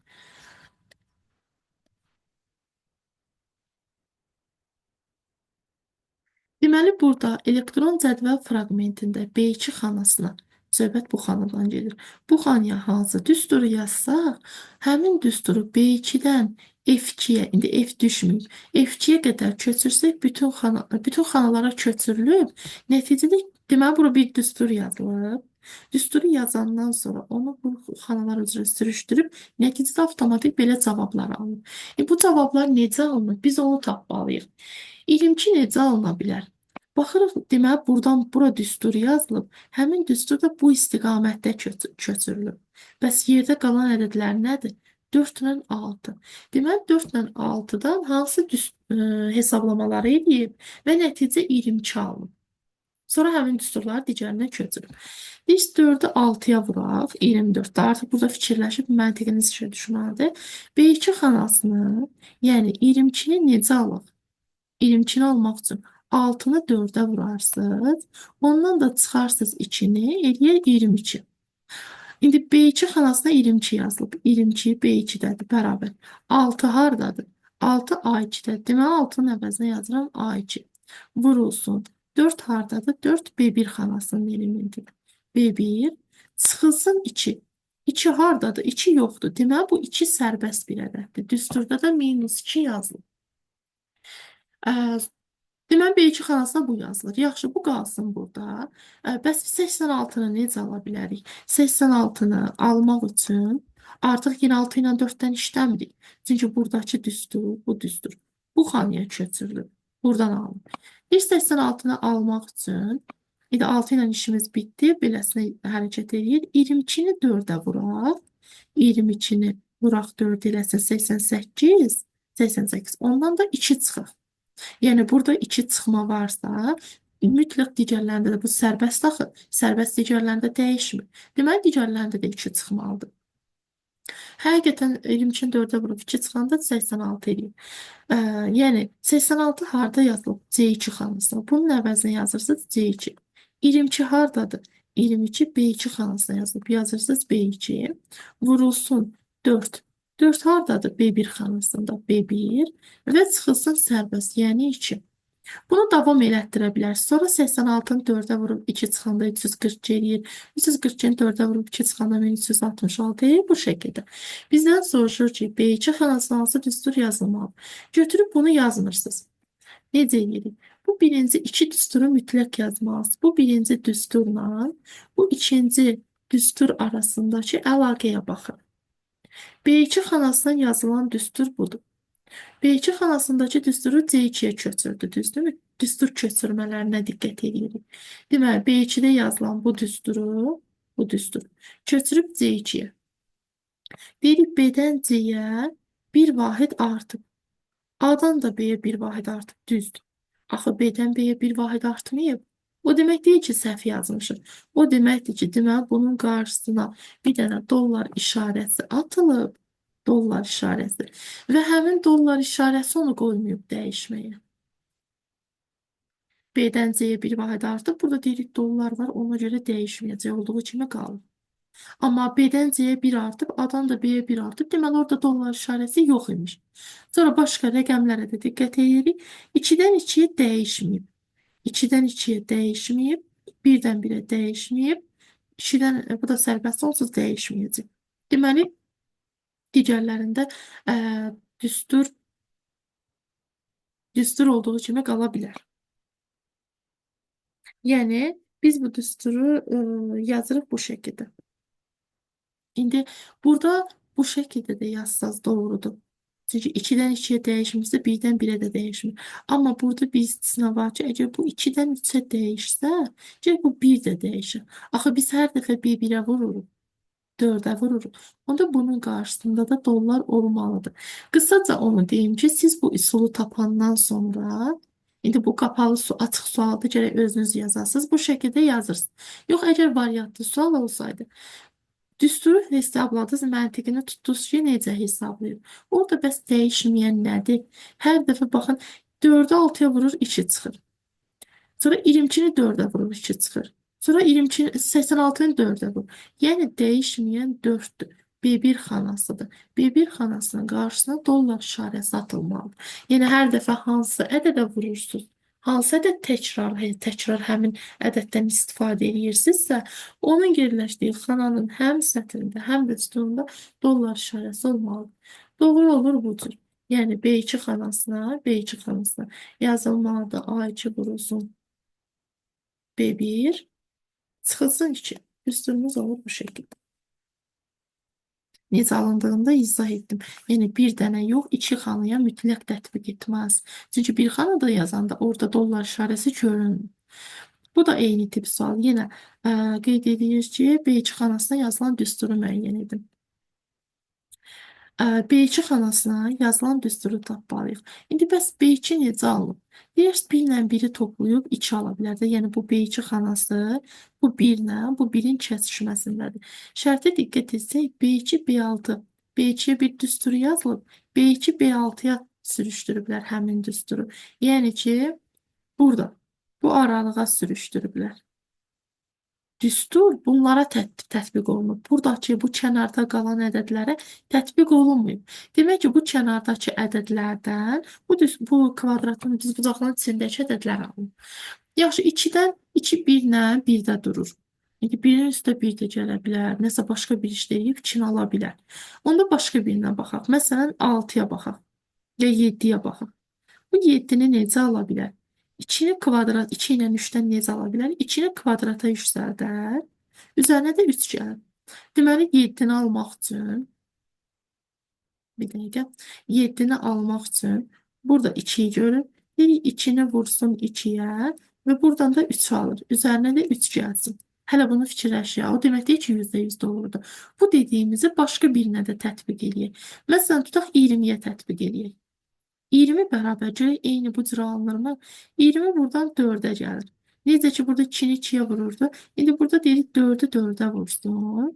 Deməli, burada elektron cədvəl fraqmentində B2 xanasına, söhbət bu xanadan gedir. Bu xanaya hansı düsturu yazsaq, həmin düsturu B2-dən F2-yə, indi F düşməyib, F2-yə qədər köçürsək, bütün xanalara köçürülüb, nəticədə, deməli, bura bir düstur yazılıb. Düsturu yazandan sonra onu bu xanalar üzrə sürüşdürüb, nəticədə avtomatik belə cavablar alınır. Bu cavablar necə alınır? Biz onu tapmalıyıq. 22 necə alına bilər? Baxırıq, deməli, buradan bura düstur yazılıb. Həmin düstur da bu istiqamətdə köçürülüb. Bəs yerdə qalan ədədlər nədir? 4 ilə 6. Deməli, 4 ilə 6-dan hansı hesablamaları eləyib və nəticə 22 alınıb. Sonra həmin düsturları digərinə köçürüb. Biz 4-ü 6-ya vuraq, 24-də. Artıq burada fikirləşib məntiqiniz işə düşməlidir. B2 xanasını, yəni 22-ni necə alaq? 22-ni almaq üçün 6-nı 4-ə vurarsınız. Ondan da çıxarsınız 2-ni, eləyər 22. İndi B2 xanasına 22 yazılıb. 22 B2-dədir, bərabər. 6 hardadır? 6 A2-dədir. Deməli, 6-nın əvəzinə yazıram A2. Vurulsun. 4 hardadır? 4 B1 xanasının elementidir. B1 çıxılsın 2. 2 hardadır? 2 yoxdur. Deməli, bu 2 sərbəst bir ədəddir. Düsturda da minus 2 yazılıb. Deməli, B2 xanasına bu yazılır. Yaxşı, bu qalsın burada. Bəs 86-nı necə ala bilərik? 86-nı almaq üçün artıq yenə 6 ilə 4-dən işləmirik. Çünki buradakı düstur, bu düstur. Bu xanaya köçürülüb. Buradan alınır. Bir 86-nı almaq üçün indi 6 ilə işimiz bitdi. Beləsinə hərəkət edir. 22-ni 4-ə vuraq. 22-ni vuraq 4 eləsin 88. 88. Ondan da 2 çıxır. Yəni burada 2 çıxma varsa, mütləq digərlərində də bu sərbəst axı. Sərbəst digərlərində dəyişmir. Deməli, digərlərində də 2 çıxmalıdır. Həqiqətən 22-ni 4-ə vurub 2 çıxanda 86 eləyir. Yəni 86 harda yazılıb? C2 xanasına. Bunun əvəzinə yazırsınız C2. 22 hardadır? 22 B2 xanasına yazılıb. Yazırsınız B2. Vurulsun 4. 4 hardadır? B1 xanasında. B1 və çıxılsın sərbəst, yəni 2. Bunu davam elətdirə bilərsiniz. Sonra 86-nı 4-ə vurub 2 çıxanda 342 eləyir. 342-ni 4-ə vurub 2 çıxanda 1366 eləyir. Bu şəkildə. Bizdən soruşur ki, B2 xanasına hansı düstur yazılmalıdır? Götürüb bunu yazmırsınız. Necə eləyirik? Bu birinci iki düsturu mütləq yazmalısınız. Bu birinci düsturla bu ikinci düstur arasındakı əlaqəyə baxın. B2 xanasına yazılan düstur budur. B2 xanasındakı düsturu C2-yə köçürdü, düzdürmü? Düstur köçürmələrinə diqqət edirik. Deməli, B2-də yazılan bu düsturu, bu düstur köçürüb C2-yə. Deyirik B-dən C-yə bir vahid artıb. A-dan da B-yə bir vahid artıb, düzdür. Axı B-dən B-yə bir vahid artmayıb. O demək deyil ki, səhv yazmışıq. O deməkdir ki, deməli bunun qarşısına bir dənə dollar işarəsi atılıb. Dollar işarəsi. Və həmin dollar işarəsi onu qoymayıb dəyişməyə. B-dən C-yə bir vahid artıb. Burada deyirik dollar var, ona görə dəyişməyəcək, olduğu kimi qalır. Amma B-dən C-yə 1 artıb, A-dan da B-yə 1 artıb. Deməli, orada dollar işarəsi yox imiş. Sonra başqa rəqəmlərə də diqqət edirik. 2-dən 2-yə dəyişməyib. 2-dən 2-yə dəyişməyib. 1-dən 1-ə dəyişməyib. 2-dən, bu da sərbəst onsuz dəyişməyəcək. Deməli, digərlərində düstur olduğu kimi qala bilər. Yəni, biz bu düsturu yazırıq bu şəkildə. İndi burada bu şəkildə də yazsaz doğrudur. Çünki 2-dən 2-yə dəyişmirsə, 1-dən 1-ə də dəyişmir. Amma burada bir istisna var ki, əgər bu 2-dən 3-ə dəyişsə, gərək bu 1 də dəyişir. Axı biz hər dəfə 1-1-ə vururuq, 4-ə vururuq. Onda bunun qarşısında da dollar olmalıdır. Qısaca onu deyim ki, siz bu üsulu tapandan sonra, indi bu qapalı su, açıq sualda gərək özünüz yazasınız. Bu şəkildə yazırsınız. Yox, əgər variantlı sual olsaydı, düsturu hesabladınız, məntiqini tutdunuz ki, necə hesablayır. Orada bəs dəyişməyən nədir? Hər dəfə baxın, 4-ü 6-ya vurur, 2 çıxır. Sonra 22-ni 4-ə vurur, 2 çıxır. Sonra 22, 86-nı 4-ə vurur. Yəni dəyişməyən 4-dür. B1 xanasıdır. B1 xanasının qarşısına dollar işarəsi atılmalıdır. Yəni hər dəfə hansı ədədə vurursunuz, hansı ədəd təkrar həmin ədəddən istifadə edirsinizsə, onun yerləşdiyi xananın həm sətrində, həm də sütununda dollar işarəsi olmalıdır. Doğru olur bu cür. Yəni B2 xanasına, B2 xanasına yazılmalıdır. A2 vurulsun B1 çıxılsın 2. Düsturumuz olur bu şəkildə. Necə alındığını da izah etdim. Yəni bir dənə yox, iki xanaya mütləq tətbiq etməz. Çünki bir xanada yazanda orada dollar işarəsi görünmür. Bu da eyni tip sual. Yenə qeyd edir ki, B2 xanasına yazılan düsturu müəyyən edin. B2 xanasına yazılan düsturu tapmalıyıq. İndi bəs B2 necə alınıb? Deyərsiniz, 1 ilə 1-i toplayıb 2 ala bilər də. Yəni bu B2 xanası bu 1 ilə bu 1-in kəsişməsindədir. Şərtə diqqət etsək B2, B6. B2-yə bir düsturu yazılıb, B2, B6-ya sürüşdürüblər həmin düsturu. Yəni ki, burada bu aralığa sürüşdürüblər. Düstur bunlara tətbiq olunub. Buradakı bu kənarda qalan ədədlərə tətbiq olunmayıb. Demək ki, bu kənardakı ədədlərdən bu kvadratın düzbucaqlının içindəki ədədlər alınır. Yaxşı, 2-dən 2 1 ilə 1-də durur. Yəni 1-in üstə 1 də gələ bilər, nəsə başqa bir iş deyib 2-ni ala bilər. Onda başqa birinə baxaq. Məsələn, 6-ya baxaq ya 7-yə baxaq. Bu 7-ni necə ala bilər? 2-ni kvadrat, 2 ilə 3-dən necə ala bilər? 2-ni kvadrata yüksəldər, üzərinə də 3 gəlir. Deməli, 7-ni almaq üçün, bir dəqiqə, 7-ni almaq üçün burada 2-yi görür. Deyirik 2-ni vursun 2-yə və buradan da 3 alır. Üzərinə də 3 gəlsin. Hələ bunu fikirləşək. O demək deyil ki, %100 doğrudur. Bu dediyimizi başqa birinə də tətbiq eləyək. Məsələn, tutaq 20-yə tətbiq eləyək. 20 bərabər görək eyni bu cür alınırmı? 20 buradan 4-ə gəlir. Necə ki, burada 2-ni 2-yə vururdu. İndi burada deyirik 4-ü 4-ə vursun.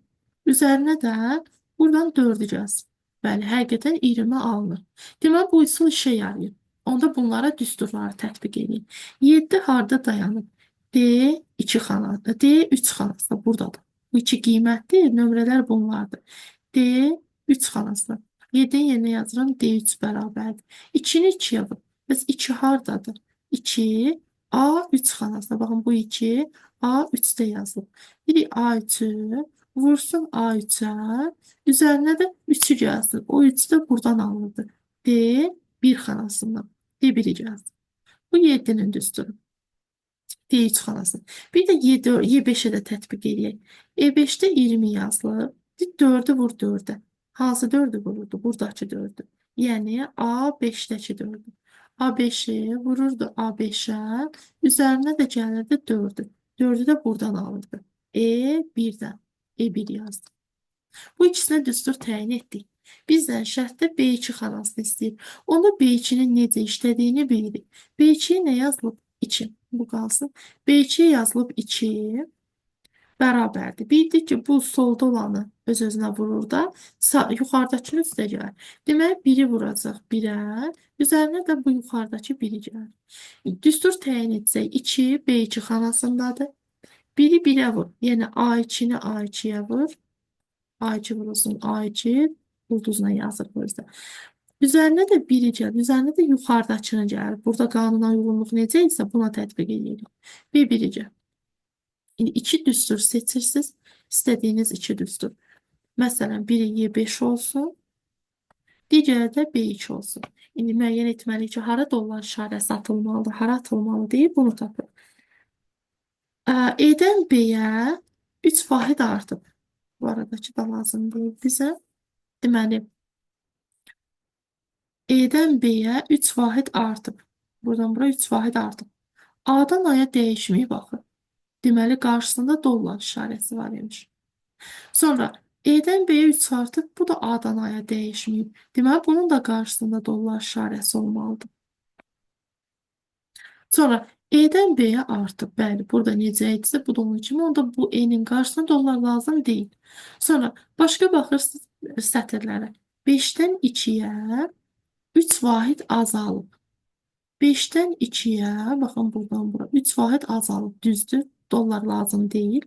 Üzərinə də buradan 4-ü gəlsin. Bəli, həqiqətən 20 alınır. Deməli, bu üsul işə yarayır. Onda bunlara düsturları tətbiq edin. 7 harda dayanıb? D 2 xana, D 3 xanasında buradadır. Bu iki qiymətdir, nömrələr bunlardır. D 3 xanasında. 7-nin yerinə yazıram, D3 bərabərdir. 2-ni 2-yə vur. Bəs 2 hardadır? 2 A3 xanasına. Baxın, bu 2 A3-də yazılıb. Biri A3-ü vursun A3-ə, üzərinə də 3-ü gəlsin. O 3-ü də buradan alındı. D1 xanasından. D1-i gəlsin. Bu 7-nin düsturu. D3 xanası. Bir də Y5-ə də tətbiq eləyək. E5-də 20 yazılıb. 4-ü vur 4-ə. Hansı 4-ü vururdu? Buradakı 4-ü. Yəni A5-dəki 4-ü. A5-i vururdu A5-ə. Üzərinə də gəlirdi 4-ü. 4-ü də buradan alırdı. E1-dən. E1 yazdı. Bu ikisinə düstur təyin etdik. Bizdən şərtdə B2 xanasını istəyir. Onda B2-nin necə işlədiyini bilirik. B2-yə nə yazılıb? 2. Bu qalsın. B2-yə yazılıb 2 bərabərdir. Bildik ki, bu solda olanı öz-özünə vurur da, yuxarıdakının üstə gəlir. Deməli, 1-i vuracaq 1-ə, üzərinə də bu yuxarıdakı 1-i gəlir. Düstur təyin etsək, 2 B2 xanasındadır. 1-i 1-ə vur. Yəni A2-ni A2-yə vur. A2 vurulsun A2, ulduzla yazır bu yüzden. Üzərinə də 1-i gəlir. Üzərinə də yuxarıdakını gəlir. Burada qanuna uyğunluq necə isə buna tətbiq edirik. B1-i gəlir. İndi iki düstur seçirsiniz. İstədiyiniz iki düstur. Məsələn, biri Y5 olsun, digəri də B2 olsun. İndi müəyyən etməliyik ki, hara dollar işarəsi atılmalıdır, hara atılmalı deyil, bunu tapırıq. E-dən B-yə 3 vahid artıb. Bu aradakı da lazım deyil bizə. Deməli, E-dən B-yə 3 vahid artıb. Buradan bura 3 vahid artıb. A-dan A-ya dəyişməyib axı. Deməli, qarşısında dollar işarəsi var imiş. Sonra E-dən B-yə 3 artıb, bu da A-dan A-ya dəyişməyib. Deməli, bunun da qarşısında dollar işarəsi olmalıdır. Sonra E-dən B-yə artıb. Bəli, burada necə idisə, bu da onun kimi. Onda bu E-nin qarşısına dollar lazım deyil. Sonra başqa baxırsınız sətirlərə. 5-dən 2-yə 3 vahid azalıb. 5-dən 2-yə, baxın buradan bura, 3 vahid azalıb, düzdür. Dollar lazım deyil.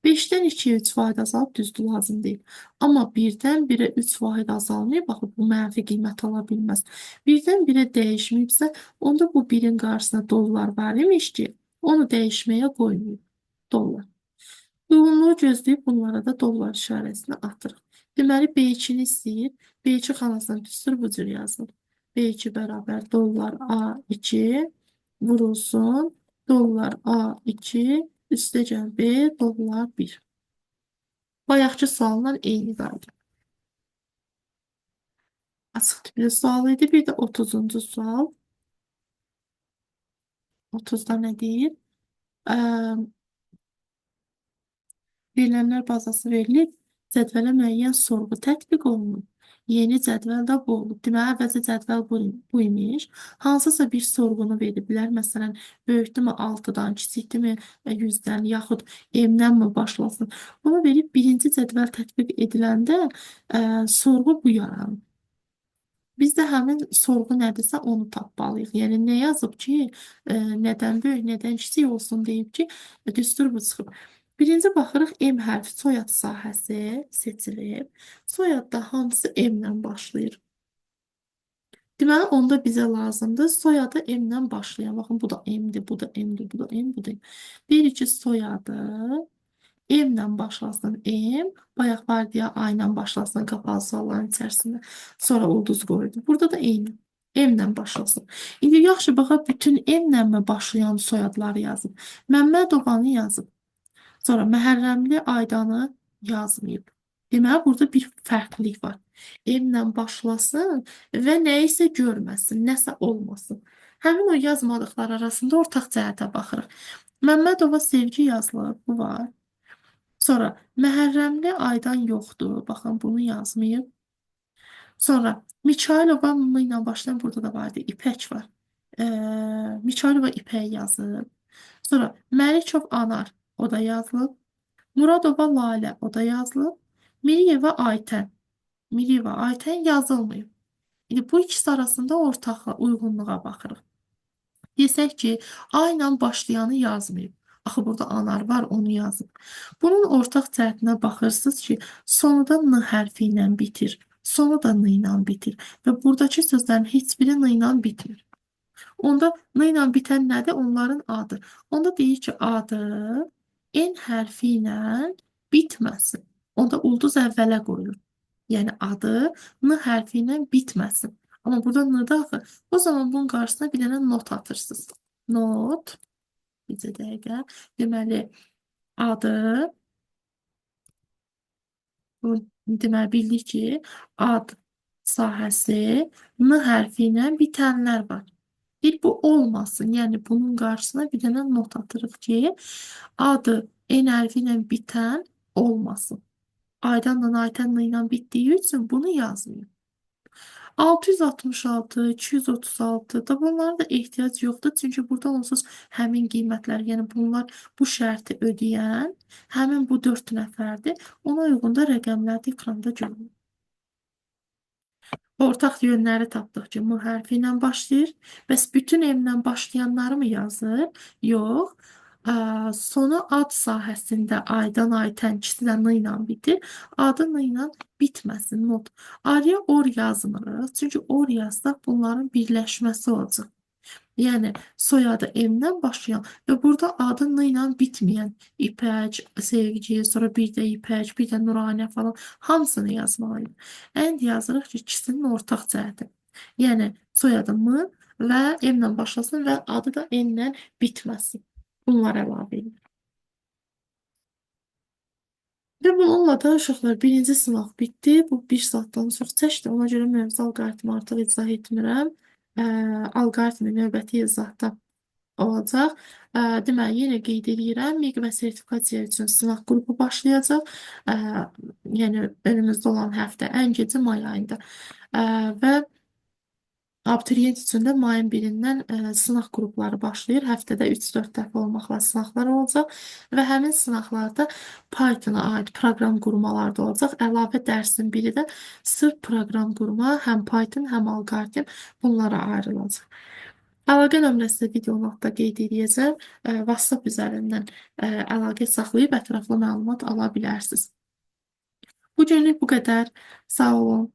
5-dən 2-yə 3 vahid azalıb, düzdür, lazım deyil. Amma 1-dən 1-ə 3 vahid azalmayıb, baxın, bu mənfi qiymət ala bilməz. 1-dən 1-ə dəyişməyibsə, onda bu 1-in qarşısına dollar var imiş ki, onu dəyişməyə qoymayıb. Dollar. Uyğunluğu gözləyib bunlara da dollar işarəsini atırıq. Deməli, B2-ni istəyir. B2 xanasına düstur bu cür yazılır. B2 bərabər dollar A2 vurulsun. Dollar A2 üstəgəl B dollar 1. Bayaqki sualla eyni qayda. Açıq tipli sual idi. Bir də 30-cu sual. 30-da nə deyir? Verilənlər bazası verilib. Cədvələ müəyyən sorğu tətbiq olunub. Yeni cədvəl də bu olub. Deməli, əvvəlcə cədvəl bu imiş. Hansısa bir sorğunu veriblər. Məsələn, böyükdürmü 6-dan, kiçikdirmi 100-dən, yaxud M-dən mi başlasın. Bunu verib birinci cədvəl tətbiq ediləndə sorğu bu yaranır. Biz də həmin sorğu nədirsə onu tapmalıyıq. Yəni, nə yazıb ki, nədən böyük, nədən kiçik olsun deyib ki, düstur bu çıxıb. Birinci baxırıq M hərfi soyad sahəsi seçilib. Soyadda hamısı M ilə başlayır. Deməli, onda bizə lazımdır soyadı M ilə başlayan. Baxın, bu da M-dir, bu da M-dir, bu da M, bu da M. Deyirik ki, soyadı M ilə başlasın M. Bayaq var deyə A ilə başlasın qapalı sualların içərisində. Sonra ulduz qoydu. Burada da eyni. M ilə başlasın. İndi yaxşı baxa, bütün M ilə mi başlayan soyadları yazıb. Məmmədovanı yazıb. Sonra Məhərrəmli Aydanı yazmayıb. Deməli, burada bir fərqlilik var. M ilə başlasın və nəyisə görməsin, nəsə olmasın. Həmin o yazmadıqlar arasında ortaq cəhətə baxırıq. Məmmədova Sevgi yazılıb, bu var. Sonra Məhərrəmli Aydan yoxdur. Baxın, bunu yazmayıb. Sonra Mikailova M ilə başlayan burada da vardı. İpək var. Mikailova İpək yazıb. Sonra Məlikov Anar, o da yazılıb. Muradova Lalə, o da yazılıb. Miriyeva Aytən. Miriyeva Aytən yazılmayıb. İndi bu ikisi arasında ortaq uyğunluğa baxırıq. Desək ki, A ilə başlayanı yazmayıb. Axı burada anar var, onu yazıb. Bunun ortaq cəhətinə baxırsınız ki, sonu da N hərfi ilə bitir. Sonu da N ilə bitir. Və buradakı sözlərin heç biri N ilə bitmir. Onda N ilə bitən nədir? Onların adı. Onda deyir ki, adı N hərfi ilə bitməsin. Onda ulduz əvvələ qoyulur. Yəni adı N hərfi ilə bitməsin. Amma burada N-da axı. O zaman bunun qarşısına bir dənə not atırsınız. Not. Bir dəqiqə. Deməli, adı bu, deməli, bildik ki, ad sahəsi N hərfi ilə bitənlər var. Bir bu olmasın. Yəni bunun qarşısına bir dənə not atırıq ki, adı N hərfi ilə bitən olmasın. Aydanla Aytənlə ilə bitdiyi üçün bunu yazmıyor. 666, 236 da bunlara da ehtiyac yoxdur. Çünki burada onsuz həmin qiymətlər, yəni bunlar bu şərti ödəyən həmin bu 4 nəfərdir. Ona uyğun da rəqəmlər də ekranda görünür. Ortaq yönləri tapdıq ki, M hərfi ilə başlayır. Bəs bütün M ilə başlayanları mı yazır? Yox. Sonu ad sahəsində Aydan, Aytən ikisi də N ilə bitir. Adı N ilə bitməsin. Not. Araya or yazmırıq. Çünki or yazsaq bunların birləşməsi olacaq. Yəni soyadı M-dən başlayan və burada adı N ilə bitməyən İpək, Sevgi, sonra bir də İpək, bir də Nuranə falan hamısını yazmalıyıq. Ənd yazırıq ki, ikisinin ortaq cəhəti. Yəni soyadı M və M ilə başlasın və adı da N ilə bitməsin. Bunlar əlavə edilir. Və bununla da uşaqlar birinci sınaq bitdi. Bu bir saatdan çox çəkdi. Ona görə mövzu alqoritmi artıq izah etmirəm. Alqoritmi növbəti izahda olacaq. Deməli, yenə qeyd edirəm, MİQ və sertifikasiya üçün sınaq qrupu başlayacaq. Yəni önümüzdə olan həftə ən geci may ayında. Və abituriyent üçün də mayın 1-dən sınaq qrupları başlayır. Həftədə 3-4 dəfə olmaqla sınaqlar olacaq və həmin sınaqlarda Pythona aid proqram qurmalar da olacaq. Əlavə dərsin biri də sırf proqram qurma, həm Python, həm alqoritm bunlara ayrılacaq. Əlaqə nömrəsi də videonun altında qeyd edəcəm. WhatsApp üzərindən əlaqə saxlayıb ətraflı məlumat ala bilərsiniz. Bugünlük bu qədər. Sağ olun.